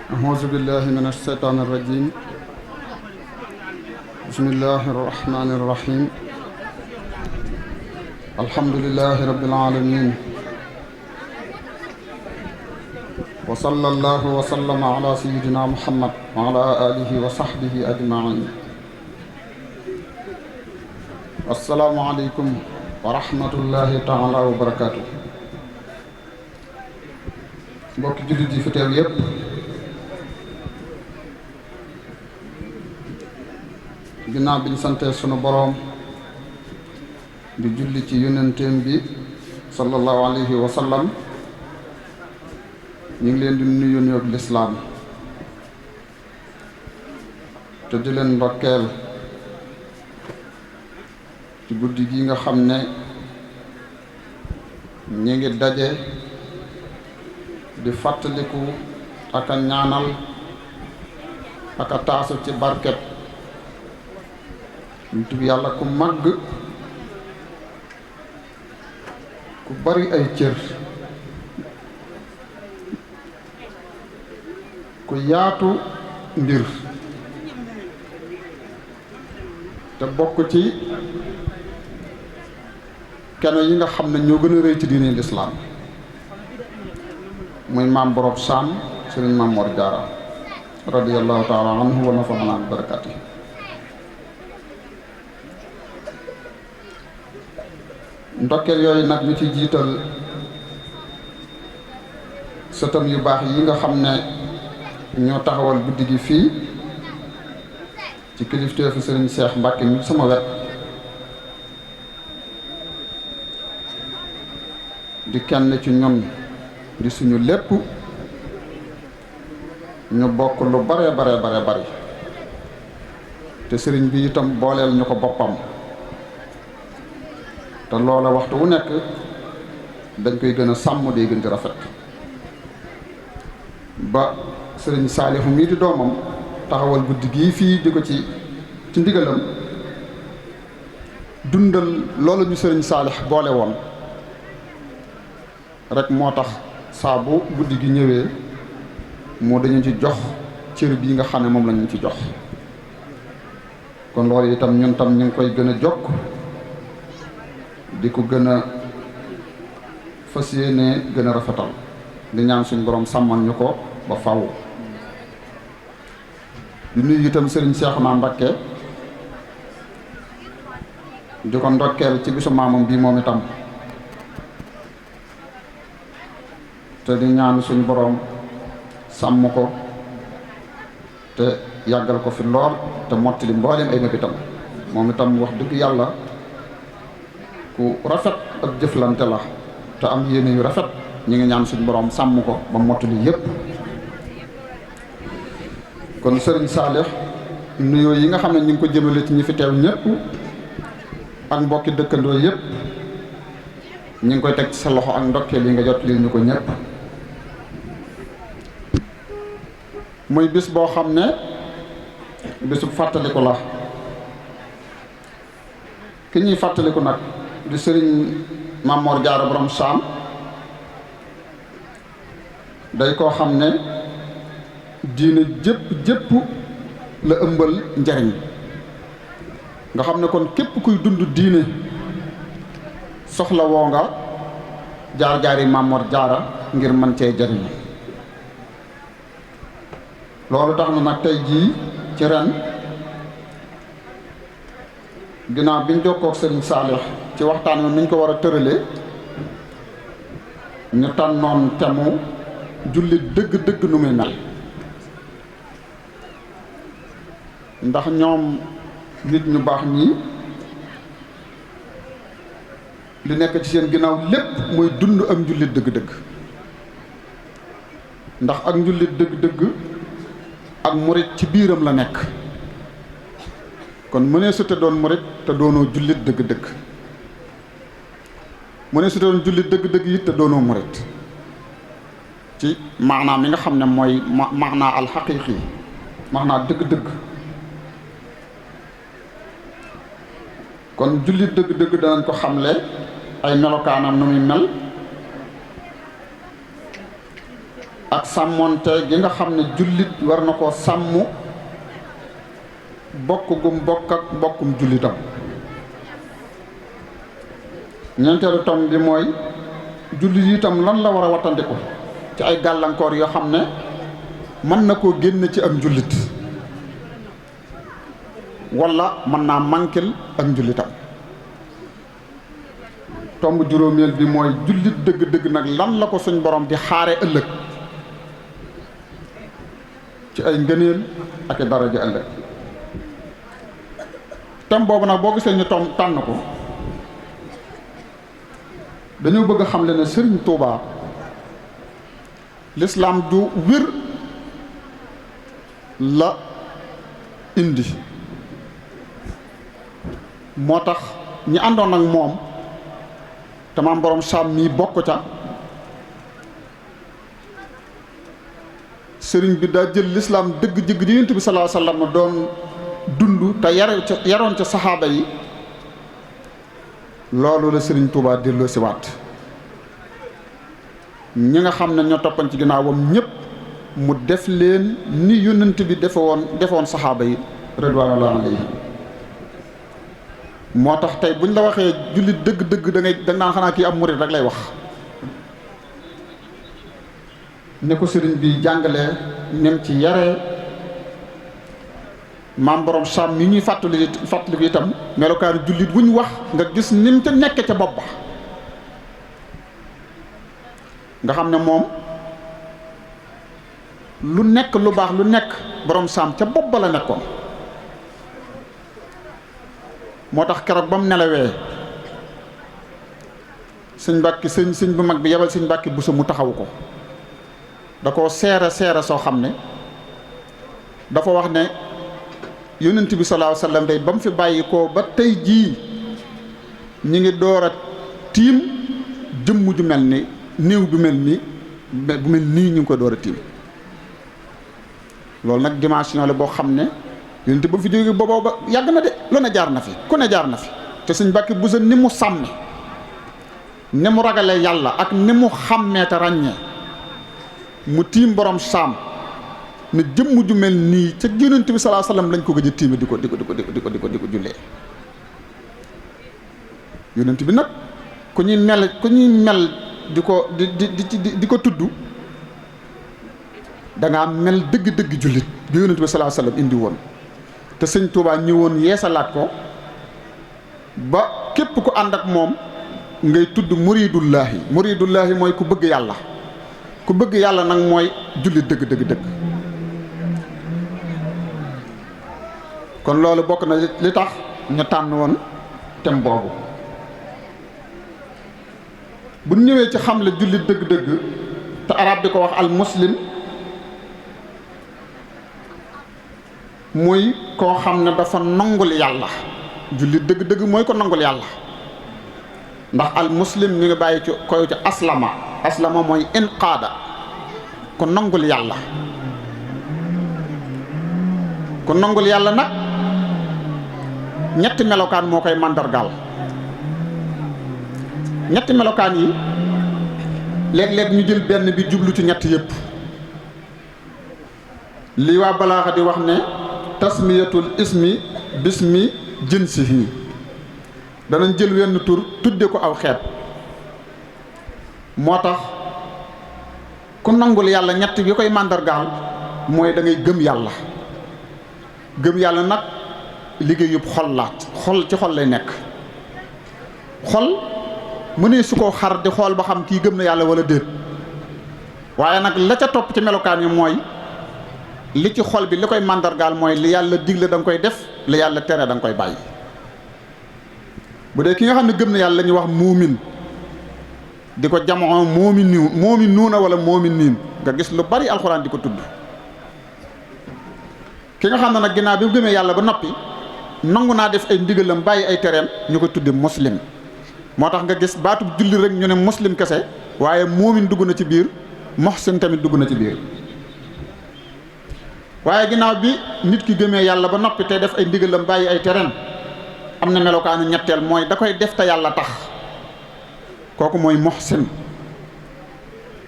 أعوذ بالله من الشيطان الرجيم. بسم الله الرحمن الرحيم. الحمد لله رب العالمين، وصلى الله وسلم على سيدنا محمد وعلى آله وصحبه أجمعين. السلام عليكم ورحمة الله تعالى وبركاته. mbokki jullit yi fi teew yépp ginnaaw bi ñu santee sunu boroom di julli ci yonenteem bi sallallahu alayhi wa sallam, ñu ngi leen di nuyu nuyoo lislaam te di leen ndokkeel ci guddi gi nga xam ne ñi ngi daje di fàttaliku ak a ñaanal ak a taasu ci barket nitu yàlla ku màgg, ku bari ay cër, ku yaatu mbir te bokk ci keno yi nga xam ne ñoo gën a rëy ci diine lislaam, muy maam Borom Saam Sëriñ Maam Mor Jaara radiyallahu taala anhu wa nafa'ana bi barakati. ndokkeel yooyu nag ñu ci jiital sëtam yu baax yi nga xam ne ñoo taxawal guddi gi fii ci kilifteefu Sëriñ Seex Mbàkke mi sama wet, di kenn ci ñun, di suñu lépp, ñu bokk lu bare bari te sëriñ bi itam booleel ñu ko boppam, te loola waxtu wu nekk dañ koy gën a sàmm, day gën di rafet ba sëriñ Saalihu mii di doomam taxawal guddi gii fii di ko ci ndigalam dundal loolu ñu sëriñ Saalih boole woon rek moo tax saa bu guddi gi ñëwee moo dañu ci jox cër bii nga xam ne moom lañu ci jox. kon loolu itam ñun tam ñu ngi koy gën a jokk di ko gën a fas yéene gën a rafetal, di ñaan suñ borom sàmmal ñu ko ba faw. di nuyu itam sëriñ Seexuna Mbakke di ko ndokkeel ci bisu maamam bii moom itam, te di ñaan suñ borom sàmm ko te yàggal ko fi lool te mottali mbooleem ay mébitam. moom itam wax dëgg yàlla ku rafet ak jëflante la te am yéene yu rafet, ñi ngi ñaan suñ borom sàmm ko ba mottali yépp. kon sëriñ Saalih nuyoo yi nga xam ne ñu ngi ko jëmale ci ñi fi teew ñépp ak mbokki dëkkandoo yépp, ñu ngi koy teg ci sa loxo ak ndokkeel yi nga jot lii ñu ko ñépp. muy bis boo xam ne bisu fàttaliku la. ki ñuy fàttaliku nag di sëriñ Maam Mor Jaara Borom Saam, day koo xam ne diine jëpp la ëmbal njariñ, nga xam ne kon képp kuy dund diine soxla woo nga jaar-jaari Maam Mor Jaara ngir mën cee jariñ. loolu tax na nag tey jii ci ren, ginnaaw biñ jokkoo ak sëriñ Saalih ci waxtaan wi niñ ko war a tëralee, ñu tànnoon temu jullit dëgg nu muy mel. ndax ñoom nit ñu baax ñii li nekk ci seen ginnaaw lépp mooy dund ak njullit dëgg-dëgg. ndax ak njullit dëgg-dëgg ak murit ci biiram la nekk. kon mënee su te doon murit te doonoo jullit dëgg-dëgg, mënee su te doon jullit dëgg-dëgg it te doonoo murit ci maanaa mi nga xam ne mooy maanaa alxaqiiqi, maanaa dëgg-dëgg. kon jullit dëgg-dëgg danañ ko xamle ay melokaanam nu muy mel ak sàmmoonte gi nga xam ne jullit war na koo sàmm bokk gum bokk ak mbokkum jullitam. ñeenteelu tom bi mooy jullit itam lan la war a wattandiku ci ay gàllankoor yoo xam ne mën na koo génn ci am jullit walla mën naa mànkil ak njullitam. tomb juróomeel bi mooy jullit dëgg-dëgg nag lan la ko suñ borom di xaare ëllëg ci ay ngëneel ak i daraja ëllëg. thème boobu nag boo gisee ñu tànn ko dañoo bëgg a xamle ne Sëriñ Tuubaa lislaam ju wér la indi, moo tax ñi àndoon ak moom te maam borom saam mii bokk ca, sëriñ bi daa jël lislaam dëgg-jëgg di Yonent bi sallallahu alayhi wasallam doon dund te yaroon ca saxaaba yi, loolu la Sëriñ Tuubaa delloo si waat ñi nga xam ne ñoo toppan ci ginnaawam ñépp mu def leen ni Yonent bi defoon saxaaba yi ridwanullahi alayhim. moo tax tey buñ la waxee jullit dëgg-dëgg da naan xanaa kii am murit rek lay wax. ne ko sëriñ bi jàngalee nem ci yaree maam borom saam mi ñuy fàttali itam melokaanu jullit bu ñu wax nga gis nim ca nekk ca bopp ba nga xam ne moom lu nekk lu baax lu nekk borom saam ca bopp ba la nekkoon. moo tax keroog ba mu nelawee sëñ bu mag bi yebal sëñ Mbàkke Buso mu taxaw ko, da koo seere soo xam ne dafa wax ne Yonent bi sallallahu alayhi wasallam day ba mu fi bàyyi ko ba tey jii ñi ngi door a tiim jëmm ju mel ni néew bu mel nii ñu ngi ko door a tiim. loolu nag dimension la boo xam ne Yonent ba fi jógee booboo ba yàgg na de, lu ne jaar na fi, ku ne jaar na fi. te sëñ Mbàkke Buso ni mu sàmme, ni mu ragalee yàlla ak ni mu xàmmee te ràññee, mu tiim borom saam ne jëmm ju mel nii ca Yonent bi sallallahu alayhi wasallam lañ ko gëj a tiime di ko jullee. Yonent bi nag ku ñuy mel di ko tudd dangaa mel dëgg-dëgg jullit bi Yonent bi sallallahu alayhi wasallam indi woon. te sëñ Tuubaa ñëwoon yeesalaat ko ba képp ku ànd ak moom ngay tudd muridullahi mooy ku bëgg yàlla. ku bëgg yàlla nag mooy jullit dëgg. kon loolu bokk na li tax ñu tànn woon thème boobu. bu ñëwee ci xam la jullit dëgg-dëgg te arab di ko wax al muslim, muy koo xam ne dafa nangul yàlla. jullit dëgg-dëgg mooy ko nangul yàlla, ndax al muslim ñu ngi bàyyi ci koy ci aslama mooy inqaada, ko nangul yàlla. ko nangul yàlla nag ñetti melokaan moo koy màndargaal. ñetti melokaan yi léeg-léeg ñu jël benn bi jublu ci ñett yépp. li waa balaaxa di wax ne tasmiyatul ismi bismi jinsihi, danañ jël wenn tur tudde ko aw xeet. moo tax ku nangul yàlla ñett bi koy màndargaal mooy da ngay gëm yàlla. gëm yàlla nag liggéeyub xol la, ci xol lay nekk. xol mu ne su ko xar di xool ba xam kii gëm na yàlla wala déet, waaye nag la ca topp ci melokaan yi mooy li ci xol bi li koy màndargaal mooy li yàlla digle da nga koy def, li yàlla tere da nga koy bàyyi. bu dee ki nga xam ne gëm na yàlla la ñuy wax muumin, di ko jamoo muuminuuna wala muuminiin, nga gis lu bari alxuraan di ko tudd. ki nga xam ne nag ginnaaw bi mu gëmee yàlla ba noppi nangu naa def ay ndigalam bàyyi ay tereem, ñu ko tudde muslim. moo tax nga gis baatub julli rek ñu ne muslim kese, waaye muumin dugg na ci biir, muhsin tamit dugg na ci biir. waaye ginnaaw bi nit ki gëmee yàlla ba noppi te def ay ndigalam bàyyi ay tereem, am na melokaanu ñetteel mooy da koy def te yàlla tax. kooku mooy muhsin,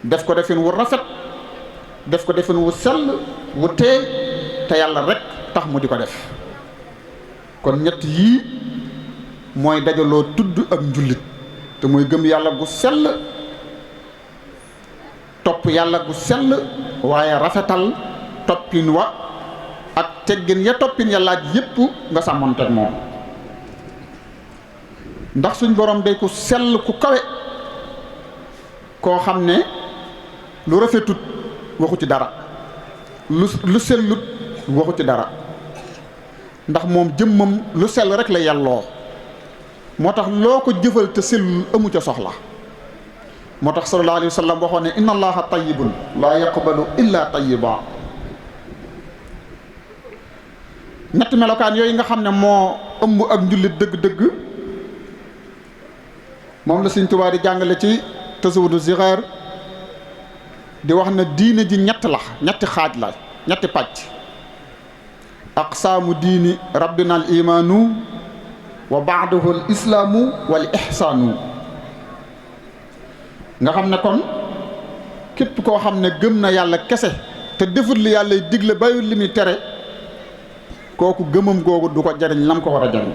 def ko defin wu rafet def ko defin wu sell wu teey te yàlla rek tax mu di ko def. kon ñett yii mooy dajaloo tudd ak njullit te mooy gëm yàlla gu sell, topp yàlla gu sell waaye rafetal toppin wa ak teggin ya toppin yàlla ak yépp nga sàmmonteeg moom. ndax suñ borom day ku sell ku kawe koo xam ne lu rafetut waxu ci dara, lu sellut waxu ci dara, ndax moom jëmmam lu sell rek la yàlloo. moo tax loo ko jëfal te sellul amu ca soxla. moo tax sallallahu alayhi wa sallam waxoon ne inna allaha tayyibun laa yaqbalu illa tayyiba. ñetti melokaan yooyu nga xam ne moo ëmb ak njullit dëgg-dëgg moom la Sëriñ Tuubaa di jàngale ci tasawudu zixaar di wax na diine ji ñett la, ñetti xaaj la, ñetti pàcc. aqsaamu diini rabbina al imaanu wa ba'dahu al islaamu wal ihsaanu. nga xam ne kon képp koo xam ne gëm na yàlla kese te defut li yàlla digle bayul li muy tere, kooku gëmam googu du ko jariñ lam ko war a jariñ.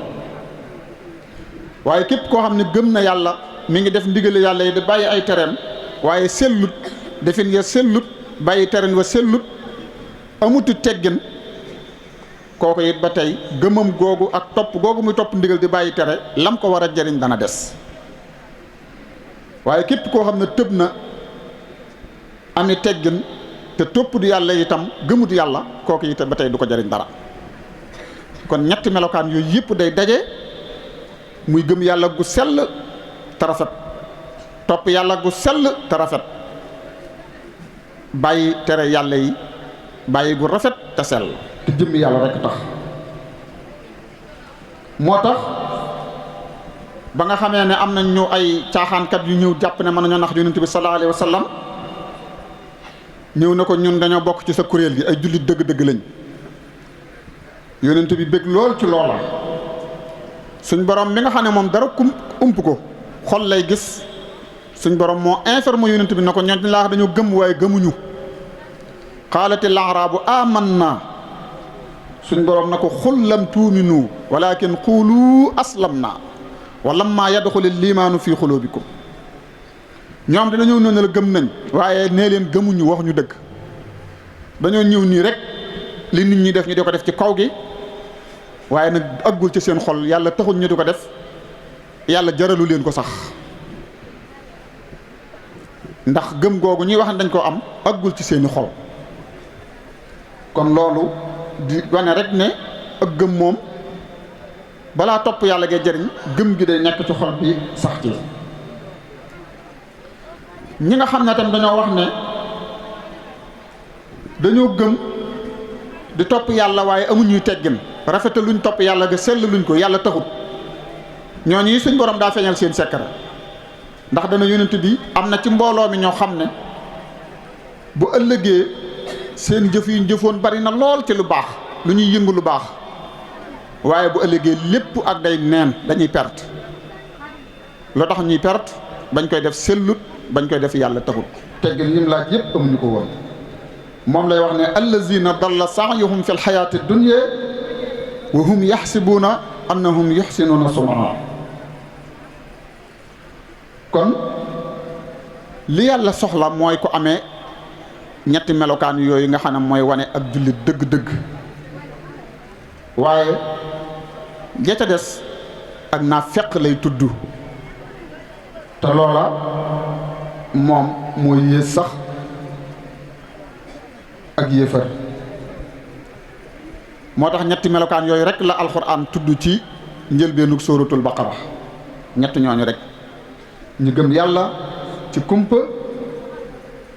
waaye képp koo xam ne gëm na yàlla mi ngi def ndigali yàlla yi di bàyyi ay tereem waaye sellut, defin ya sellut, bàyyi tereen wa sellut, amuti teggin, kooku it ba tey gëmam googu ak topp googu muy topp ndigal di bàyyi tere lam ko war a jariñ dana des. waaye képp koo xam ne tëb na ami teggin te topp du yàlla itam gëmut yàlla, kooku it ba tey du ko jariñ dara. kon ñetti melokaan yooyu yëpp day daje, muy gëm yàlla gu sell te rafet, topp yàlla gu sell te rafet, bàyyi tere yàlla yi bàyyi gu rafet te sell te jëmmi yàlla rekk tax. moo tax ba nga xamee ne am nañ ñu ay caaxaankat yu ñëw jàpp ne mën nañoo nax yonent bi sallallahu alayhi wa sallam, ñëw na ko ñun dañoo bokk ci sa kuréel gi, ay jullit dëgg-dëgg lañ. yonent bi bëgg lool ci loola. suñ borom mi nga xam ne moom dara ump ko xol lay gis, suñ borom moo informé yonent bi na ko ñooñ laa dañoo gëm waaye gëmuñu. qaalatil a'raabu amanna, suñ borom na ko xul lam tuuminu walakin quulu aslamna wa lamma yadxulil liimaanu fi xuluubikum. ñoom dina ñëw noonu la gëm nañ waaye nee leen gëmuñu, waxuñu dëgg. dañoo ñëw nii rek li nit ñi def ñu di ko def ci kaw gi, waaye nag aggul ci seen xol, yàlla taxul ñu di ko def, yàlla jaralu leen ko sax. ndax gëm googu ñuy wax ne dañ koo am aggul ci seeni xol. kon loolu di wane rek ne ak gëm moom balaa topp yàlla gee jëriñ, gëm gi day nekk ci xol bi sax ci. ñi nga xam ne tam dañoo wax ne dañoo gëm di topp yàlla waaye amuñuy teggin, rafetal luñ topp yàlla ga sell luñ ko, yàlla taxut, ñooñu yi suñ borom daa feeñal seen secret. ndax dana yonent bi am na ci mbooloo mi ñoo xam ne bu ëllëgee seen jëf yu ñu jëfoon bari na lool ci lu baax, lu ñuy yëngu lu baax, waaye bu ëllëgee lépp ak day neen, dañuy perte. loo tax ñuy perte? bañ koy def sellut, bañ koy def yàlla taxut. teggin lim laaj yépp amuñu ko woon. moom lay wax ne allazina dalla sa'yuhum fil hayati dunya wa hum yaxsibuuna annahum yuxsinuuna sun'a. kon li yàlla soxla mooy ko amee ñetti melokaan yooyu nga xam ne mooy wane ak jullit dëgg-dëgg. waaye ja ca des ak naafeq lay tudd, te loola moom mooy yées sax ak yéefar. moo tax ñetti melokaan yooyu rek la alxuraan tudd ci njëlbeenug sóoratul baqara. ñett ñooñu rek, ñu gëm yàlla ci kumpa,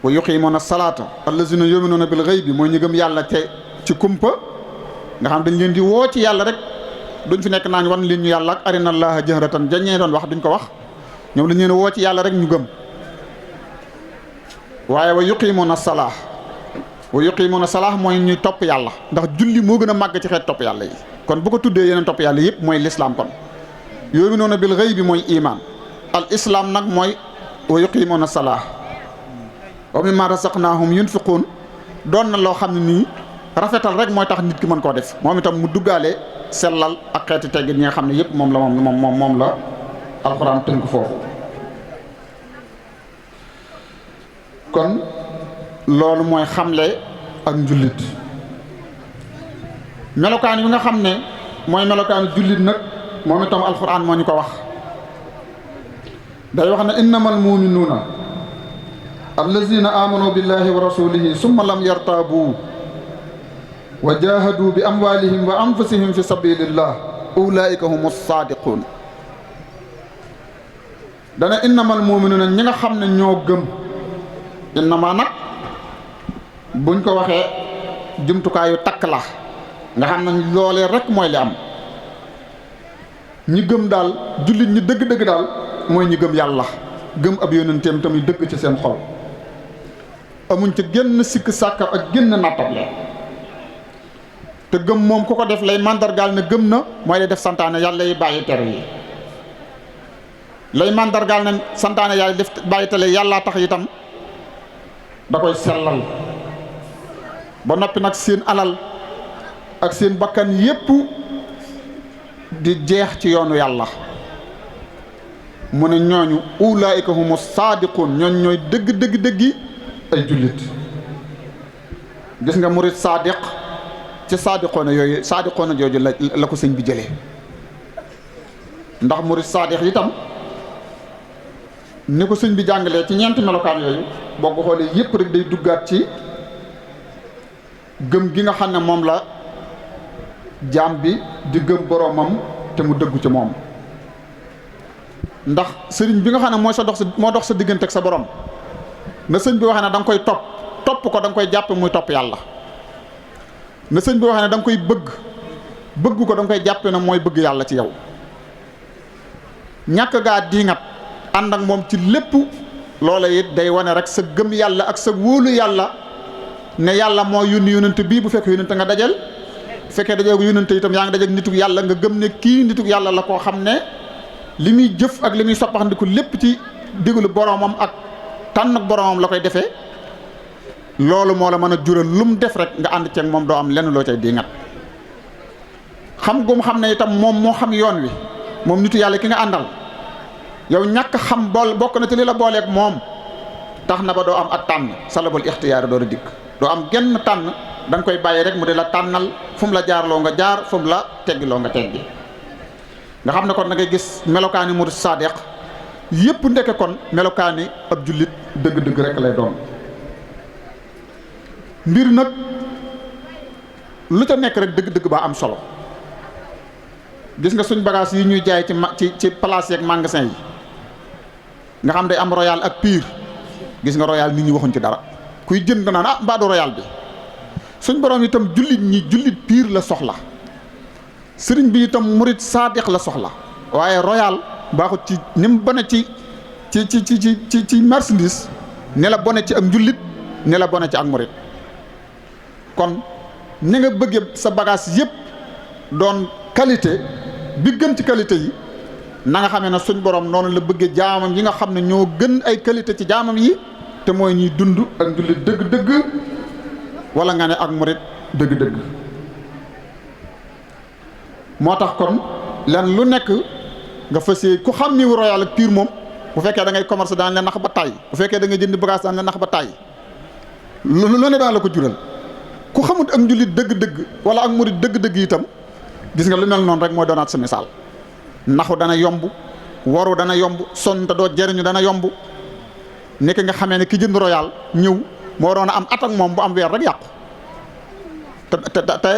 wa yuqiimuuna salaata allazina yuminuuna bil ghaybi, mooy ñu gëm yàlla ci kumpa, nga xam dañ leen di woo ci yàlla rek, duñ fi nekk naañ wan leen ñu yàlla ak arina allaha jahratan jañee doon wax duñ ko wax, ñoom dañ leen woo ci yàlla rek ñu gëm. waaye wa yuqiimuuna salaah, wa yuqiimuuna salaah mooy ñuy topp yàlla, ndax julli moo gën a màgg ci xeet topp yàlla yi. kon bu ko tuddee yeneen topp yàlla yëpp mooy lislaam. kon yuminuuna bil ghaybi mooy iman, al islam nag mooy wa yuqiimuuna salaah wa mimmaa razaqnaahum yunfiquun doon na loo xam ne nii rafetal rek mooy tax nit ki mën koo def moom itam mu duggaale sellal ak xeeti teggin ñi nga xam ne yëpp moom la alxuraan tënk foofu. kon loolu mooy xamle ak njullit. melokaan yi nga xam ne mooy melokaan jullit nag moom itam alxuraan moo ñu ko wax. day wax ne innamal muminuuna allazina amanu billahi wa rasulihi summa lam yartaabu wa jahadu bi amwalihim wa anfusihim fi sabilillah ulaika humus sadiqun. dana innamal muminuuna ñi nga xam ne ñoo gëm. innama nag buñ ko waxee jumtukaayu takk la nga xam ne loolee rek mooy li am. ñi gëm daal jullit ñi dëgg-dëgg daal mooy ñi gëm yàlla gëm ab yonenteem tamit dëgg ci seen xol amuñ ci génn sikk sàkka ak génn nattable. te gëm moom ku ko def lay màndargaal ne gëm na mooy lay def santaane yàlla yi bàyyi tere yi. lay màndargaal ne santaane yàlla def bàyyi tere yàllaa tax itam da koy sellal ba noppi nag seen alal ak seen bakkan yépp di jeex ci yoonu yàlla. mu ne ñooñu ulaayika humu saadiquun ñooñ ñooy dëggi ay jullit. gis nga murit saadiq ci saadiqoona jooju la ko sëñ bi jëlee ndax murit saadiq itam ni ko sëñ bi jàngalee ci ñeenti melokaan yooyu boo ko xoolee yépp rek day duggaat ci gëm gi nga xam ne moom la jaam bi di gëm boroomam te mu dëggu ci moom. ndax sëriñ bi nga xam ne moo dox sa diggante ak sa borom na sëñ bi waxee ne da nga koy topp ko da nga koy jàppe muy topp yàlla. na sëñ bi waxee ne da nga koy bëgg ko da nga koy jàppe ne mooy bëgg yàlla ci yow. ñàkk gaa diingat ànd ak moom ci lépp loola it day wane rek sa gëm yàlla ak sa wóolu yàlla ne yàlla moo yónni yónnante bii bu fekkee yónnante nga dajal. bu fekkee dajal yónnante itam yaa ngi dajal nituk yàlla nga gëm ne kii nituk yàlla la koo xam ne li muy jëf ak li muy soppaxandiku lépp ci diglu boromam ak tànn ak boromam la koy defee. loolu moo la mën a jural lu mu def rek nga ànd ceeg moom doo am lenn loo cay di ngat xam gum xam ne itam moom moo xam yoon wi moom nitu yàlla ki nga àndal yow ñàkk xam bokk na ci li la booleeg moom tax na ba doo am ak tànn salabul ixtiyaar door a dikk doo am genn tànn da nga koy bàyyi rek mu di la tànnal fu mu la jaarloo nga jaar fu mu la teggiloo nga teggi. nga xam ne kon da ngay gis melokaani murid saadiq yépp ndeke kon melokaani ab jullit dëgg-dëgg rek lay doon. mbir nag lu ca nekk rek dëgg-dëgg baa am solo. gis nga suñ bagage yi ñuy jaay ci place yeeg magasin yi nga xam day am royal ak pire gis nga royal nit ñi waxuñ ci dara kuy jënd naan ah mbaa du royal bi. suñ borom itam jullit pire la soxla sëriñ bi itam murid saadiq la soxla waaye royal baaxut ci ni mu bone ci marchandise ne la bone ci ak njullit ne la bone ci ak murid. kon ni nga bëggee sa bagage yépp doon qualité bi gën ci qualité yi na nga xamee ne suñ borom noonu la bëggee jaamam yi nga xam ne ñoo gën ay qualité ci jaamam yi te mooy ñuy dund ak njullit dëgg-dëgg wala nga ne ak murid dëgg-dëgg. moo tax kon lan lu nekk nga fas yéene ku xam ni royal ak pire moom bu fekkee da ngay commerce daan la nax ba tàyyi bu fekkee da ngay jënd bagage daan la nax ba tàyyi lu ne daan la ko jural. ku xamut ak njullit dëgg-dëgg wala ak murid dëgg-dëgg itam gis nga lu mel noonu rek mooy doonaat sa misaal. naxu dana yomb waru dana yomb sonn te doo jëriñu dana yomb nekk nga xamee ne ki jënd royal ñëw moo doon a am at ak moom bu am weer rek yàqu te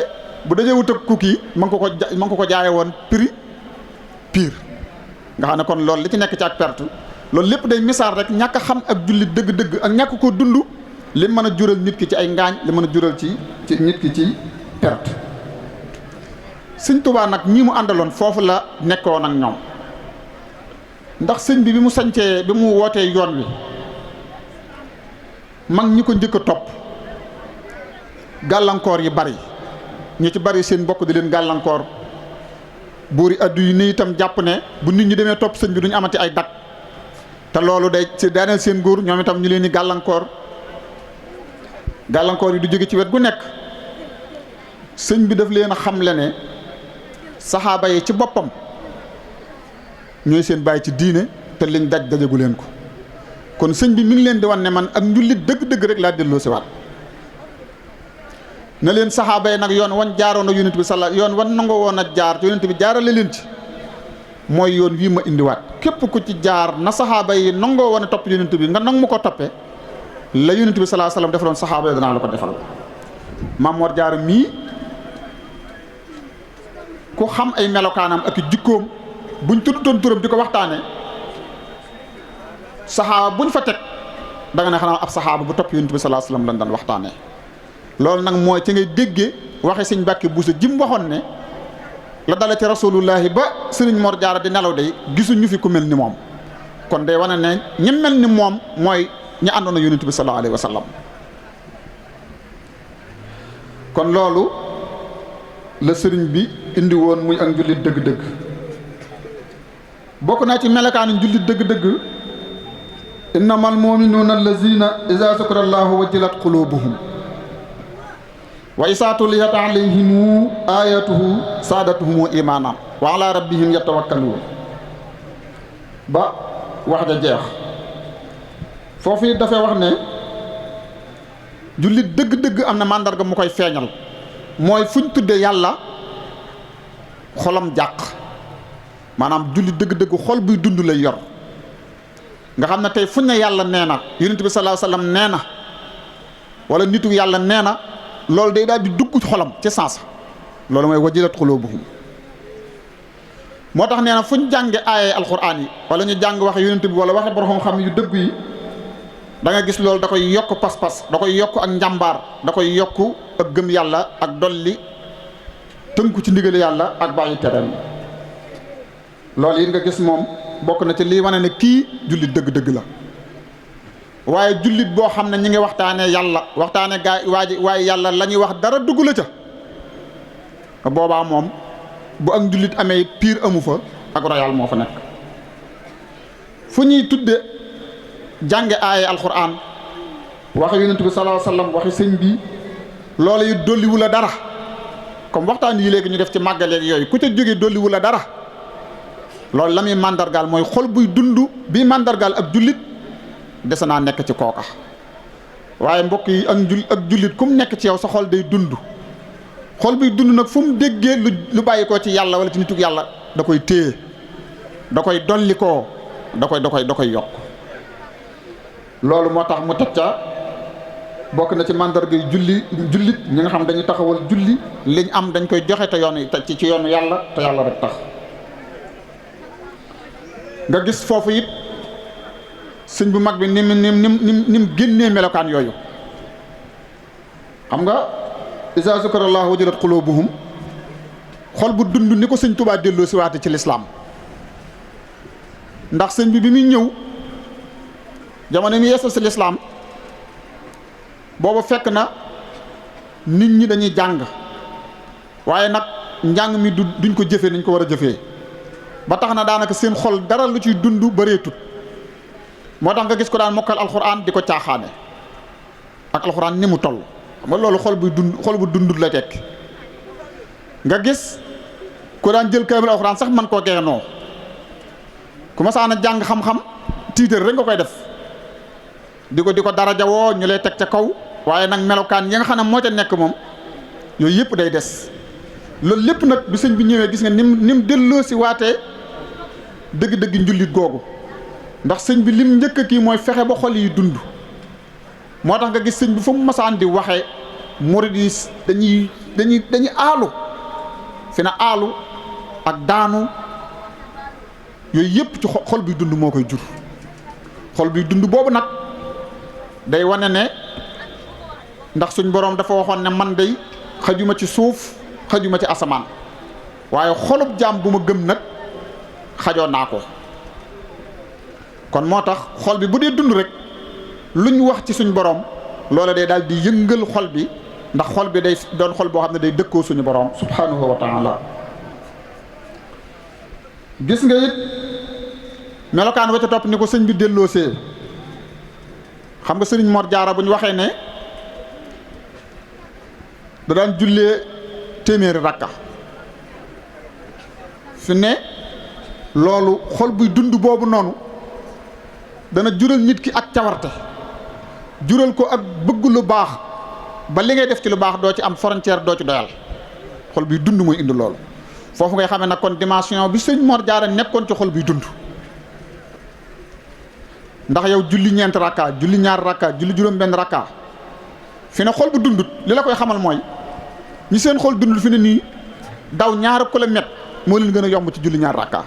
bu dajee wut ak kooku yi ma nga ko jaayee woon prix pire nga xam ne kon loolu li ci nekk ci ak perte loolu lépp day misaal rek ñàkk a xam ak jullit dëgg-dëgg ak ñàkk ko dund li mën a jural nit ki ci ay ngaañ li mën a jural ci nit ki ci perte. sëñ Tuubaa nag ñi mu àndaloon foofu la nekkoon ak ñoom ndax sëñ bi mu sañcee bi mu wootee yoon wi mag ñi ko njëkk a topp gàllankoor yi bari ñu ci bari seen mbokk di leen gàllankoor buuri addu yi ni itam jàpp ne bu nit ñi demee topp sëñ bi duñu amati ay dak te loolu day ci daaneel seen góor ñoom itam ñu leen di gàllankoor gàllankoor yi du jóge ci wet gu nekk sëñ bi daf leen a xamle ne saxaaba yi ci boppam ñooy seen bàyyi ci diine te liñ daj dajagu leen ko kon sëñ bi mi ngi leen di wan ne man ak njullit dëgg-dëgg rek laa delloo si waat na leen saxaaba yi nag yoon wan jaaroon na yonent bi yoon wan nangoo woon a jaar yonent bi jaarale leen ci mooy yoon wii ma indiwaat képp ku ci jaar na saxaaba yi nangoo woon a topp yonent bi nga nang mu ko toppee la yonent bi sallallahu alayhi wasallam defaloon saxaaba yi danaa la ko defal. Maam Mor Jaara mii ku xam ay melokaanam ak jikkoom buñ tuddutoon turam di ko waxtaanee saxaaba buñ fa teg da nga ne xanaa ab saxaaba bu topp yonent bi sallallahu alayhi wasallam lañ daan waxtaanee. loolu nag mooy ci ngay déggee waxe sëñ Mbàkke Buso jim waxoon ne la dale ci rasulullahi ba sëriñ Mor Jaara di nelaw day gisuñu fi ku mel ni moom kon day wane ne ñi mel ni moom mooy ñi àndoon na yonent bi sallallahu alayhi wasallam kon loolu la sëriñ bi indi woon muy ak njullit dëgg-dëgg bokk naa ci melokaanu njullit dëgg-dëgg innamal mu'minuuna allazina iza zukira allahu wajilat qulubuhum wa isaa tuliyat alayhimu ayatuhu saadatuhumu imaana wa ala rabbihim yatawakkaluun ba wax ja jeex foofu it dafay wax ne jullit dëgg-dëgg am na màndarga mu koy feeñal mooy fuñ tudde yàlla xolam jàq maanaam jullit dëgg-dëgg xol buy dund lay yor nga xam ne tey fuñ ne yàlla nee na yonent bi sallallahu alayhi wasallam nee na wala nitu yàlla nee na loolu day daal di dugg xolam ci sens loolu mooy wajilat qulubuhum moo tax nee na fu ñu jànge aaye alquran yi wala ñu jàng waxe yonent bi wala waxe borom xam yu dëgg yi da nga gis loolu da koy yokk pas-pas da koy yokk ak njàmbaar da koy yokk ak gëm yàlla ak dolli tënku ci ndigal yàlla ak bàyyi tereem loolu yi nga gis moom bokk na ci lii wane ne kii jullit dëgg-dëgg la waaye jullit boo xam ne ñi ngi waxtaanee yàlla waxtaane gaa waaye yàlla la ñuy wax dara dugg la ca boobaa moom bu ak jullit amee piir amu fa ak royal moo fa nekk fu ñuy tudde jànge aaye alquran waxe yonent bi sallallahu alayhi wasallam waxe sëñ bi loolu it dolliwu la dara comme waxtaan yi léegi ñu def ci màggaleeg yooyu ku ca jógee dolliwu la dara loolu la muy màndargaal mooy xol buy dund bii màndargaal ab jullit dese naa nekk ci kooka waaye mbokk yi ak jullit kum nekk ci yow sa xol day dund xol buy dund nag fu mu déggee lu bàyyi koo ci yàlla wala ci nitug yàlla da koy téye da koy dolli koo da koy yokk loolu moo tax mu teg ca bokk na ci màndarga jullit ñi nga xam dañuy taxawal julli liñ am dañ koy joxe te ci yoonu yàlla te yàlla rek tax nga gis foofu it sëñ bu mag bi nim génnee melokaan yooyu xam nga isa zukarallahu wajilat qulubuhum xol bu dund ni ko sëñ Tuubaa delloo si waate ci lislaam ndax sëñ bi muy ñëw jamono mi yeesal si lislaam boobu fekk na nit ñi dañuy jàng waaye nag njàng mi duñ ko jëfee niñ ko war a jëfee ba tax na daanaka seen xol dara lu ciy dund bëreetut moo tax nga gis ko daan mokkal alxuraan di ko caaxaane ak alxuraan ni mu toll xam nga loolu xol bu dundut la tekk nga gis ku daan jël kaamil alxuraan sax man koo geenoo ku ma saana jàng xam-xam tiitar rek nga koy def di ko daraja woo ñu lay teg ca kaw waaye nag melokaan yi nga xam ne moo ca nekk moom yooyu yëpp day des loolu lépp nag bi sëñ bi ñëwee gis nga nim delloo si waatee dëgg-dëgg njullit googu ndax sëñ bi lim njëkk kii mooy fexe ba xol yi dund moo tax nga gis sëñ bi fu mu masaan di waxee murid yi dañuy aalu fi na aalu ak daanu yooyu yëpp ci xol bi dund moo koy jur xol bi dund boobu nag day wane ne ndax suñ boroom dafa waxoon ne man day xajuma ci suuf xajuma ci asamaan waaye xolub jaam bu ma gëm nag xajoo naa ko kon moo tax xol bi bu dee dund rek luñ wax ci suñ boroom loola day daal di yëngal xol bi ndax xol bi day doon xol boo xam ne day dëkkoo suñu boroom subhanahu wa taala gis nga it melokaan wa ca topp ni ko sëñ bi delloosee xam nga sëriñ Mor Jaara bu ñu waxee ne da daan jullee téeméeri rakka fi ne loolu xol buy dund boobu noonu dana jural nit ki ak cawarte jural ko ak bëgg lu baax ba li ngay def ci lu baax doo ci am frontière doo ci doyal xol buy dund mooy indi loolu foofu ngay xamee nag kon dimension bi sëñ Mor Jaara nekkoon ci xol buy dund ndax yow julli ñeent rakka julli ñaar rakka julli juróom benn rakka fi ne xol bu dundut li la koy xamal mooy ñi seen xol dundut fi ne nii daw ñaari kilomètre moo leen gën a yomb ci julli ñaar rakka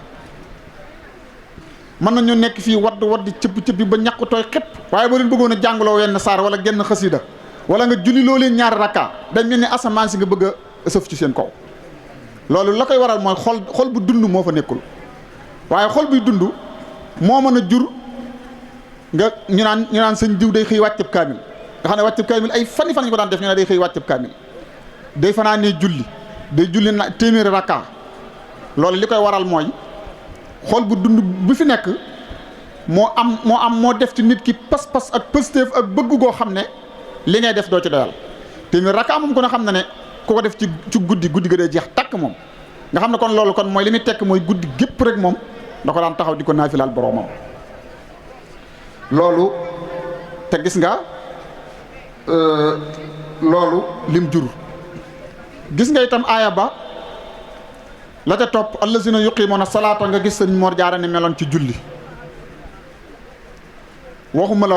mën nañu nekk fii wadd cëpp ba ñàkk tooy xepp waaye boo leen bëggoon a jàngaloo wenn saar wala genn xasida wala nga julli loo leen ñaari rakka dañ mel ni asamaan si nga bëgg a sëf ci seen kaw loolu la koy waral mooy xol bu dund moo fa nekkul waaye xol buy dund moo mën a jur nga ñu naan sëñ diw day xëy wàcceb kaamil nga xam ne wàcceb kaamil ay fan ñu ko daan def ñu ne day xëy wàcceb kaamil day fanaanee julli day julli na téeméeri rakka loolu li koy waral mooy xol bu dund bi fi nekk moo def ci nit ki pas-pas ak pëstéef ak bëgg goo xam ne li ngay def doo ci doyal téeméeri rakka moom ko ne xam na ne ku ko def ci guddi ga day jeex takk moom nga xam ne kon loolu kon mooy li muy tekk mooy guddi gépp rek moom da ko daan taxaw di ko naafilaal boroomam loolu te gis nga loolu lim jur gis nga itam aaya ba la ca topp allazina yuqimuuna salaata nga gis sëñ Mor Jaara ne meloon ci julli waxuma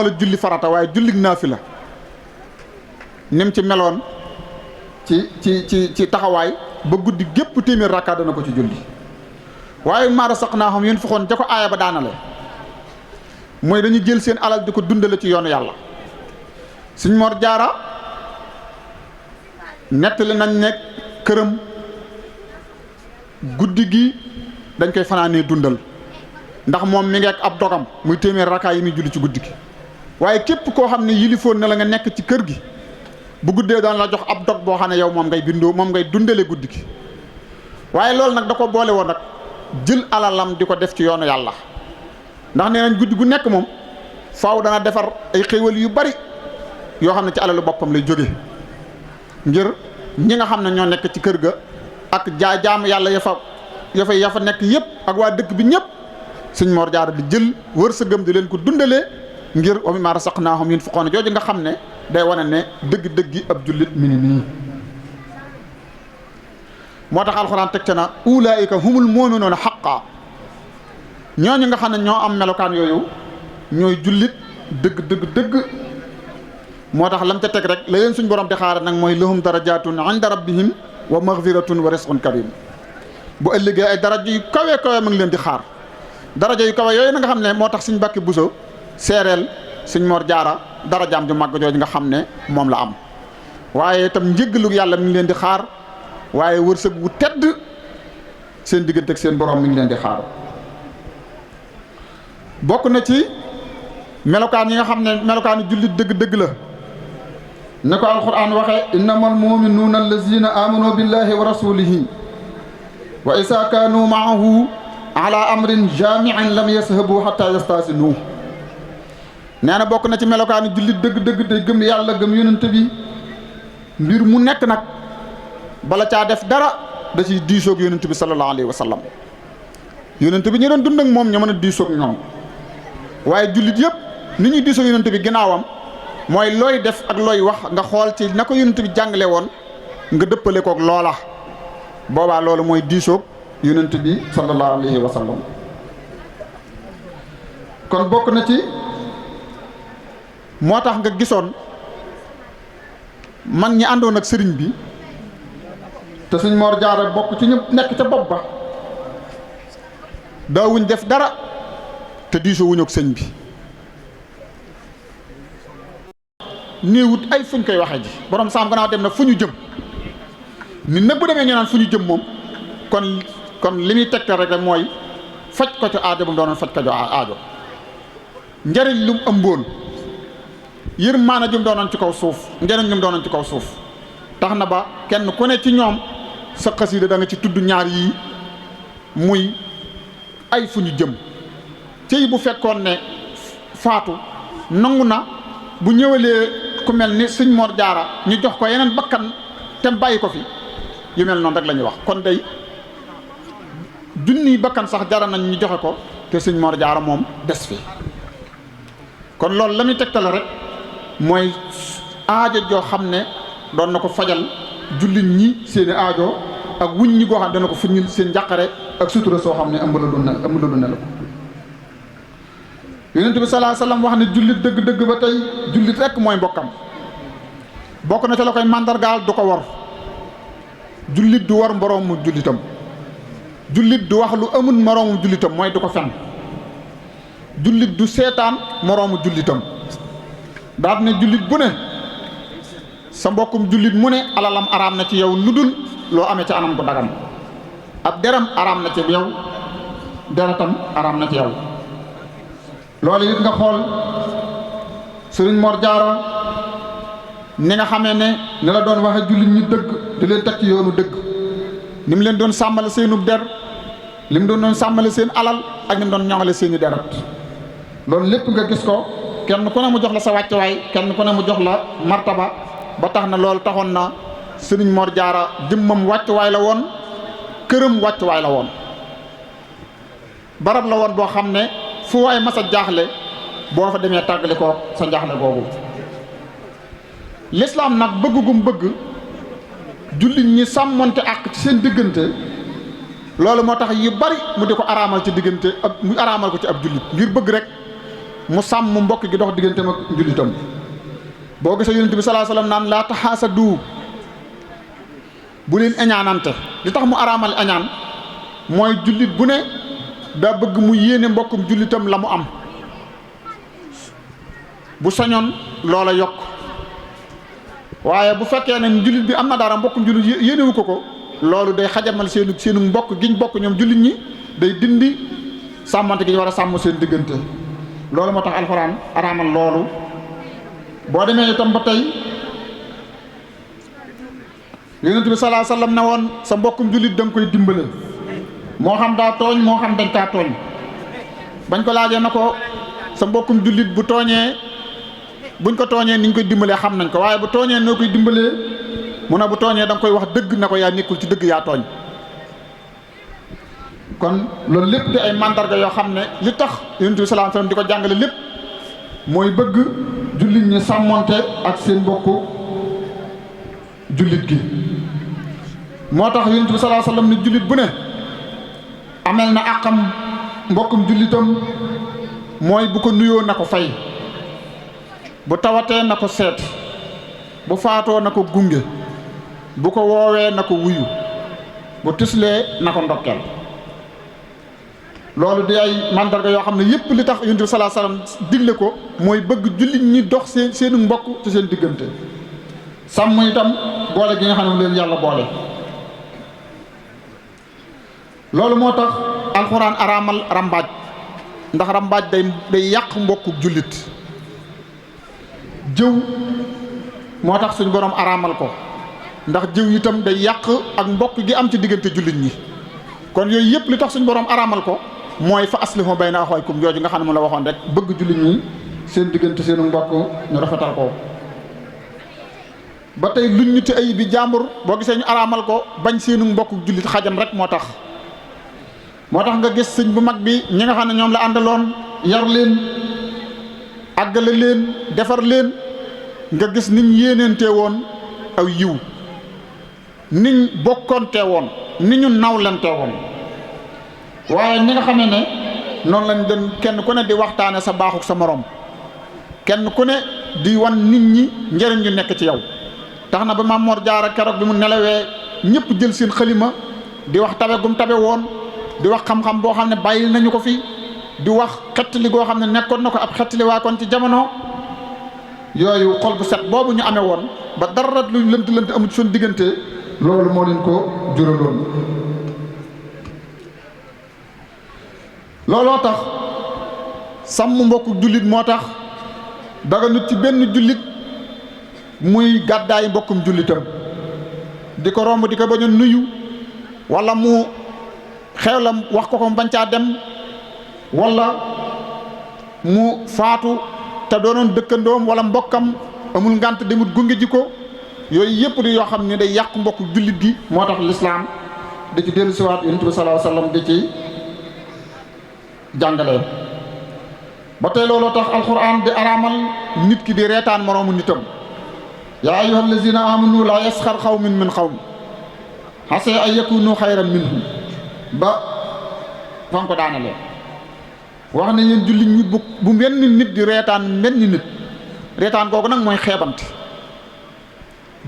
la julli farata waaye jullig naafila nim ci meloon ci taxawaay ba guddi gépp téeméer rakka dana ko ci julli waaye maa razaqnaahum yunfiquun ja ko aaya ba daanale mooy dañu jël seen alal di ko dundale ci yoonu yàlla sëñ Mor Jaara nettali nañ ne këram guddi gi dañ koy fanaanee dundal ndax moom mi ngi ak ab dogam muy téeméer rakkaa yi muy julli ci guddi gi waaye képp koo xam ne yilifoon na la nga nekk ci kër gi bu guddee daan la jox ab dog boo xam ne yow moom ngay dundale guddi gi waaye loolu nag da ko boole woon nag jël alalam di ko def ci yoonu yàlla ndax nee nañ guddi gu nekk moom faaw dana defar ay xéewal yu bari yoo xam ne ci alalu boppam lay jóge ngir ñi nga xam ne ñoo nekk ci kër ga ak jaamu yàlla ya fa nekk yëpp ak waa dëkk bi ñëpp sëñ Mor Jaara di jël wërsëgam di leen ko dundalee ngir wa mimmaa razaqnaahum yunfiquun jooju nga xam ne day wane ne dëgg-dëggi ab jullit mi ni nii moo tax alxuraan teg ca na ulaa'ika humul mu'minuuna haqqan ñooñu nga xam ne ñoo am melokaan yooyu ñooy jullit dëgg moo tax lam ca teg rek la leen suñ borom di xaare nag mooy lahum darajaatun inda rabbihim wa maghfiratun wa rizqun karim bu ëllëgee ay daraja yu kawe ma ngi leen di xaar daraja yu kawe yooyu na nga xam ne moo tax suñ Mbàkke Buso seereel suñ Mor Jaara darajaam ju màgg jooju nga xam ne moom la am waaye itam njëggalu yàlla mi ngi leen di xaar waaye wërsëg wu tedd seen diggante ak seen borom mi ngi leen di xaar bokk na ci melokaan yi nga xam ne melokaanu jullit dëgg la ne ko alquran waxe innamal muminuuna allazina amanu billahi wa rasulihi wa isa kaanu maahu ala amrin jamiin lam yashabu hatta yastasinu nee na bokk na ci melokaanu jullit dëgg te gëm yàlla gëm yonent bi mbir mu nekk nag bala caa def dara da ciy diisoog yonent bi sallallahu alayhi wa sallam yonent bi ñu doon dund ak moom ñoo mën a diisoog ñoom waaye jullit yëpp ni ñuy diisoog yonent bi ginnaawam mooy looy def ak looy wax nga xool ci na ko yonent bi jàngale woon nga dëppale koog loola boobaa loolu mooy diisoog yonent bi sallallahu alayhi wa sallam kon bokk na ci moo tax nga gisoon mag ñi àndoon ak sëriñ bi te suñ Mor Jaara bokk ci ñu nekk ca bopp ba daawuñ def dara te diisoo wuñu ak sëñ bi néewut ay fuñ koy waxe ji borom saam gannaaw dem na fu ñu jëm nit nag bu demee ñu naan fu ñu jëm moom kon li muy tegtal rek mooy faj ko ci aajo bu mu doonoon faj ko ci aajo njëriñ lu mu ëmboon yërmaane ju mu doonoon ci kaw suuf njëriñ lu mu doonoon ci kaw suuf tax na ba kenn ku ne ci ñoom sa xasida da nga ci tudd ñaar yii muy ay fu ñu jëm cëy bu fekkoon ne faatu nangu na bu ñëwalee ku mel ni sëñ Mor Jaara ñu jox ko yeneen bakkan te bàyyi ko fi yu mel noonu rek la ñuy wax. kon day junniy bakkan sax jara nañ ñu joxe ko te sëñ Mor Jaara moom des fi. kon loolu la muy tegtale rek mooy aajo joo xam ne doon na ko fajal jullit ñi seeni aajo ak wuñ ñi goo xam ne dana ko firñil seen njàqare ak sutura soo xam ne ëmb la du ne la ko. yonent bi sallallahu alayhi wasallam wax ne jullit dëgg-dëgg ba tey jullit rekk mooy mbokkam bokk na ca la koy màndargaal du ko war jullit du war moroomu jullitam jullit du wax lu amul moroomu jullitam mooy du ko fen jullit du seetaan moroomu jullitam daal ne jullit bu ne sa mbokkum jullit mu ne alalam araam na ci yow lu dul loo amee ci anam gu dagan ab deram araam na ci yow deretam araam na ci yow. loolu it nga xool sëriñ Mor Jaara ni nga xamee ne ni la doon waxe jullit ñi dëgg di leen teg ci yoonu dëgg ni mu leen doon sàmmale seenu der li mu doon sàmmale seen alal ak ni mu doon ñoŋale seeni deret loolu lépp nga gis ko kenn ku ne mu jox la sa wàccuwaay kenn ku ne mu jox la martaba ba tax na loolu taxoon na sëriñ Mor Jaara jëmmam wàccuwaay la woon këram wàccuwaay la woon barab la woon boo xam ne fu waay mas a jaaxle boo fa demee tàggale ko sa jaaxle googu. lislaam nag bëgg gum bëgg jullit ñi sàmmonte ak ci seen diggante loolu moo tax yu bari mu di ko araamal ci diggante mu araamal ko ci ab jullit ngir bëgg rek mu sàmm mbokk gi dox digganteem ak jullitam. boo gisee yonent bi sallallahu alayhi wasallam naan laa taxaasadu bu leen añaanante li tax mu araamal añaan mooy jullit bu ne daa bëgg mu yéene mbokkum jullitam la mu am bu sañoon loola yokk waaye bu fekkee ne jullit bi am na dara mbokkum jullit yéenewu ko loolu day xajamal seenu mbokk giñ bokk ñoom jullit ñi day dindi sàmmante gi ñu war a sàmm seen diggante. loolu moo tax alxuraan araamal loolu. boo demee itam ba tey yonent bi sallallahu alayhi wasallam ne woon sa mbokkum jullit da nga koy dimbale moo xam daa tooñ moo xam dañ kaa tooñ bañ ko laajee na ko sa mbokkum jullit bu tooñee buñ ko tooñee niñ koy dimbalee xam nañ ko waaye bu tooñee noo koy dimbalee mu ne bu tooñee da nga koy wax dëgg na ko yaa nekkul ci dëgg yaa tooñ. kon loolu lépp di ay mandarga yoo xam ne li tax yonent bi sallallahu alayhi wasallam di ko jàngale lépp mooy bëgg jullit ñi sàmmonte ak seen mbokku jullit gi. moo tax yonent bi sallallahu alayhi wasallam ne jullit bu ne amel na àqam mbokkum jullitam mooy bu ko nuyoo na ko fay bu tawatee na ko seet bu faatoo na ko gunge bu ko woowee na ko wuyu bu tislee na ko ndokkeel. loolu di ay mandarga yoo xam ne yépp li tax yonent bi sallallahu alayhi wasallam digle ko mooy bëgg jullit ñi dox seenu mbokk ci seen diggante sàmm itam boole gi nga xam ne leen yàlla boole. loolu moo tax alxuraan araamal rambaaj ndax rambaaj day yàq mbokku jullit. jëw moo tax suñ borom araamal ko ndax jëw itam day yàq ak mbokk gi am ci diggante jullit ñi. kon yooyu yëpp li tax suñ borom araamal ko mooy fa aslihu bayna axawaykum jooju nga xam ne mu la waxoon rek bëgg jullit ñi seen diggante seenu mbokk ñu rafetal ko. ba tey luñ ñu te ay bi jàmbur boo gisee ñu araamal ko bañ seenu mbokk jullit xajam rek moo tax nga gis sëñ bu mag bi ñi nga xam ne ñoom la àndaloon yar leen àggale leen defar leen nga gis niñ yéeneente woon aw yiw niñ bokkonte woon ni ñu nawlante woon. waaye ñi nga xamee ne noonu lañ doon kenn ku ne di waxtaane sa baaxuk sa morom kenn ku ne di wan nit ñi njëriñ ñu nekk ci yow tax na ba Maam Mor Jaara keroog bi mu nelawee ñëpp jël seen xalima di wax tabe gum tabe woon di wax xam-xam boo xam ne bàyyil nañu ko fi di wax xettali goo xam ne nekkoon na ko ab xettali waa kon ci jamono yooyu xol bu set boobu ñu amee woon ba dara luñ lënt amut suñ diggante loolu moo leen ko juraloon. looloo tax sàmm mbokku jullit moo tax daganut ci benn jullit muy gàddaay mbokkum jullitam di ko romb di ko bañ a nuyu wala mu xew la wax ko bañ caa dem wala mu faatu te doonoon dëkkandoom wala mbokkam amul ngànt demut gunge ji ko yooyu yëpp di yoo xam ne day yàq mbokk jullit gi moo tax lislaam da ci dellu siwaat yonent bi sallallahu alayhi wasallam da ci jàngale ba tey looloo tax alquran di araamal nit ki di reetaan moroomu nitam yaa ayyuhal lazina amanu laa yasxar xawmin min xawmin asaa an yakunu xayran minhum ba fan ko daanalee wax ne yéen jullit ñi bu benn nit di reetaan benn nit reetaan googu nag mooy xeebante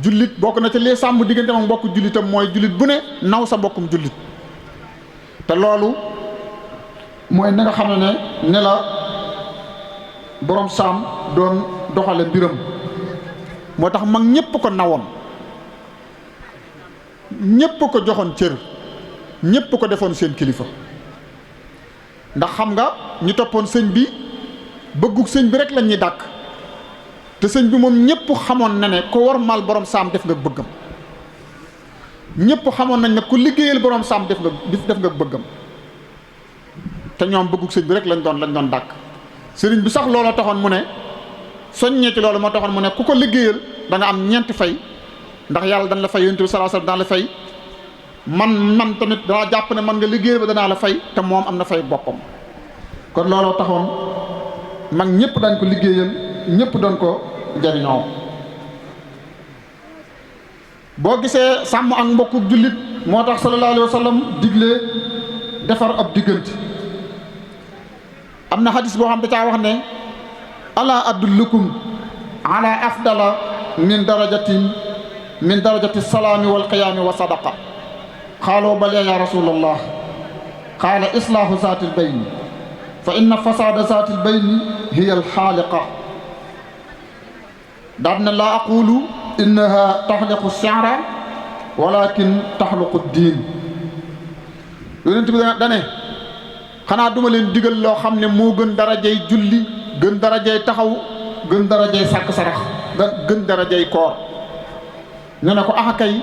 jullit bokk na ci lee sàmm diggante ak mbokk jullitam mooy jullit bu ne naw sa mbokkum jullit te loolu mooy na nga xam ne la borom saam doon doxale mbiram moo tax mag ñépp ko nawoon ñépp ko joxoon cër ñépp ko defoon seen kilifa ndax xam nga ñu toppoon sëñ bi bëggug sëñ bi rek lañ ñuy dàkk te sëñ bi moom ñépp xamoon na ne ko war mal borom saam def nga bëggam ñépp xamoon nañ ne ku liggéeyal borom saam def nga bëggam te ñoom bëggug sëñ bi rek lañ doon dàkk sëriñ bi sax looloo taxoon mu ne soññee ci loolu moo taxoon mu ne ku ko liggéeyal da nga am ñeenti fay ndax yàlla dañ la fay yonent bi sallallahu alayhi wasallam dana la fay man tamit danaa jàpp ne man nga liggéeyal ba danaa la fay te moom am na fay boppam kon looloo taxoon mag ñëpp dañ ko liggéeyal ñëpp doon ko jariñoo boo gisee sàmm ak mbokku jullit moo tax sallallahu alayhi wasallam digle defar ab diggante am na xadis boo xam da caa wax ne ala adullukum ala afdala min darajati salaami wal qiyaami wa sadaqa qaalu bala ya rasulallah qaala islaahu zaatil bayni fa inna fasaada zaatil bayni hiya alxaaliqa daan na laa aqulu innaha taxliqu shi'ra walakin taxluqu diin yonent bi dane xanaa duma leen digal loo xam ne moo gën darajey julli gën darajey taxaw gën darajey sàkk sarax gën darajey koor nee na ko axakay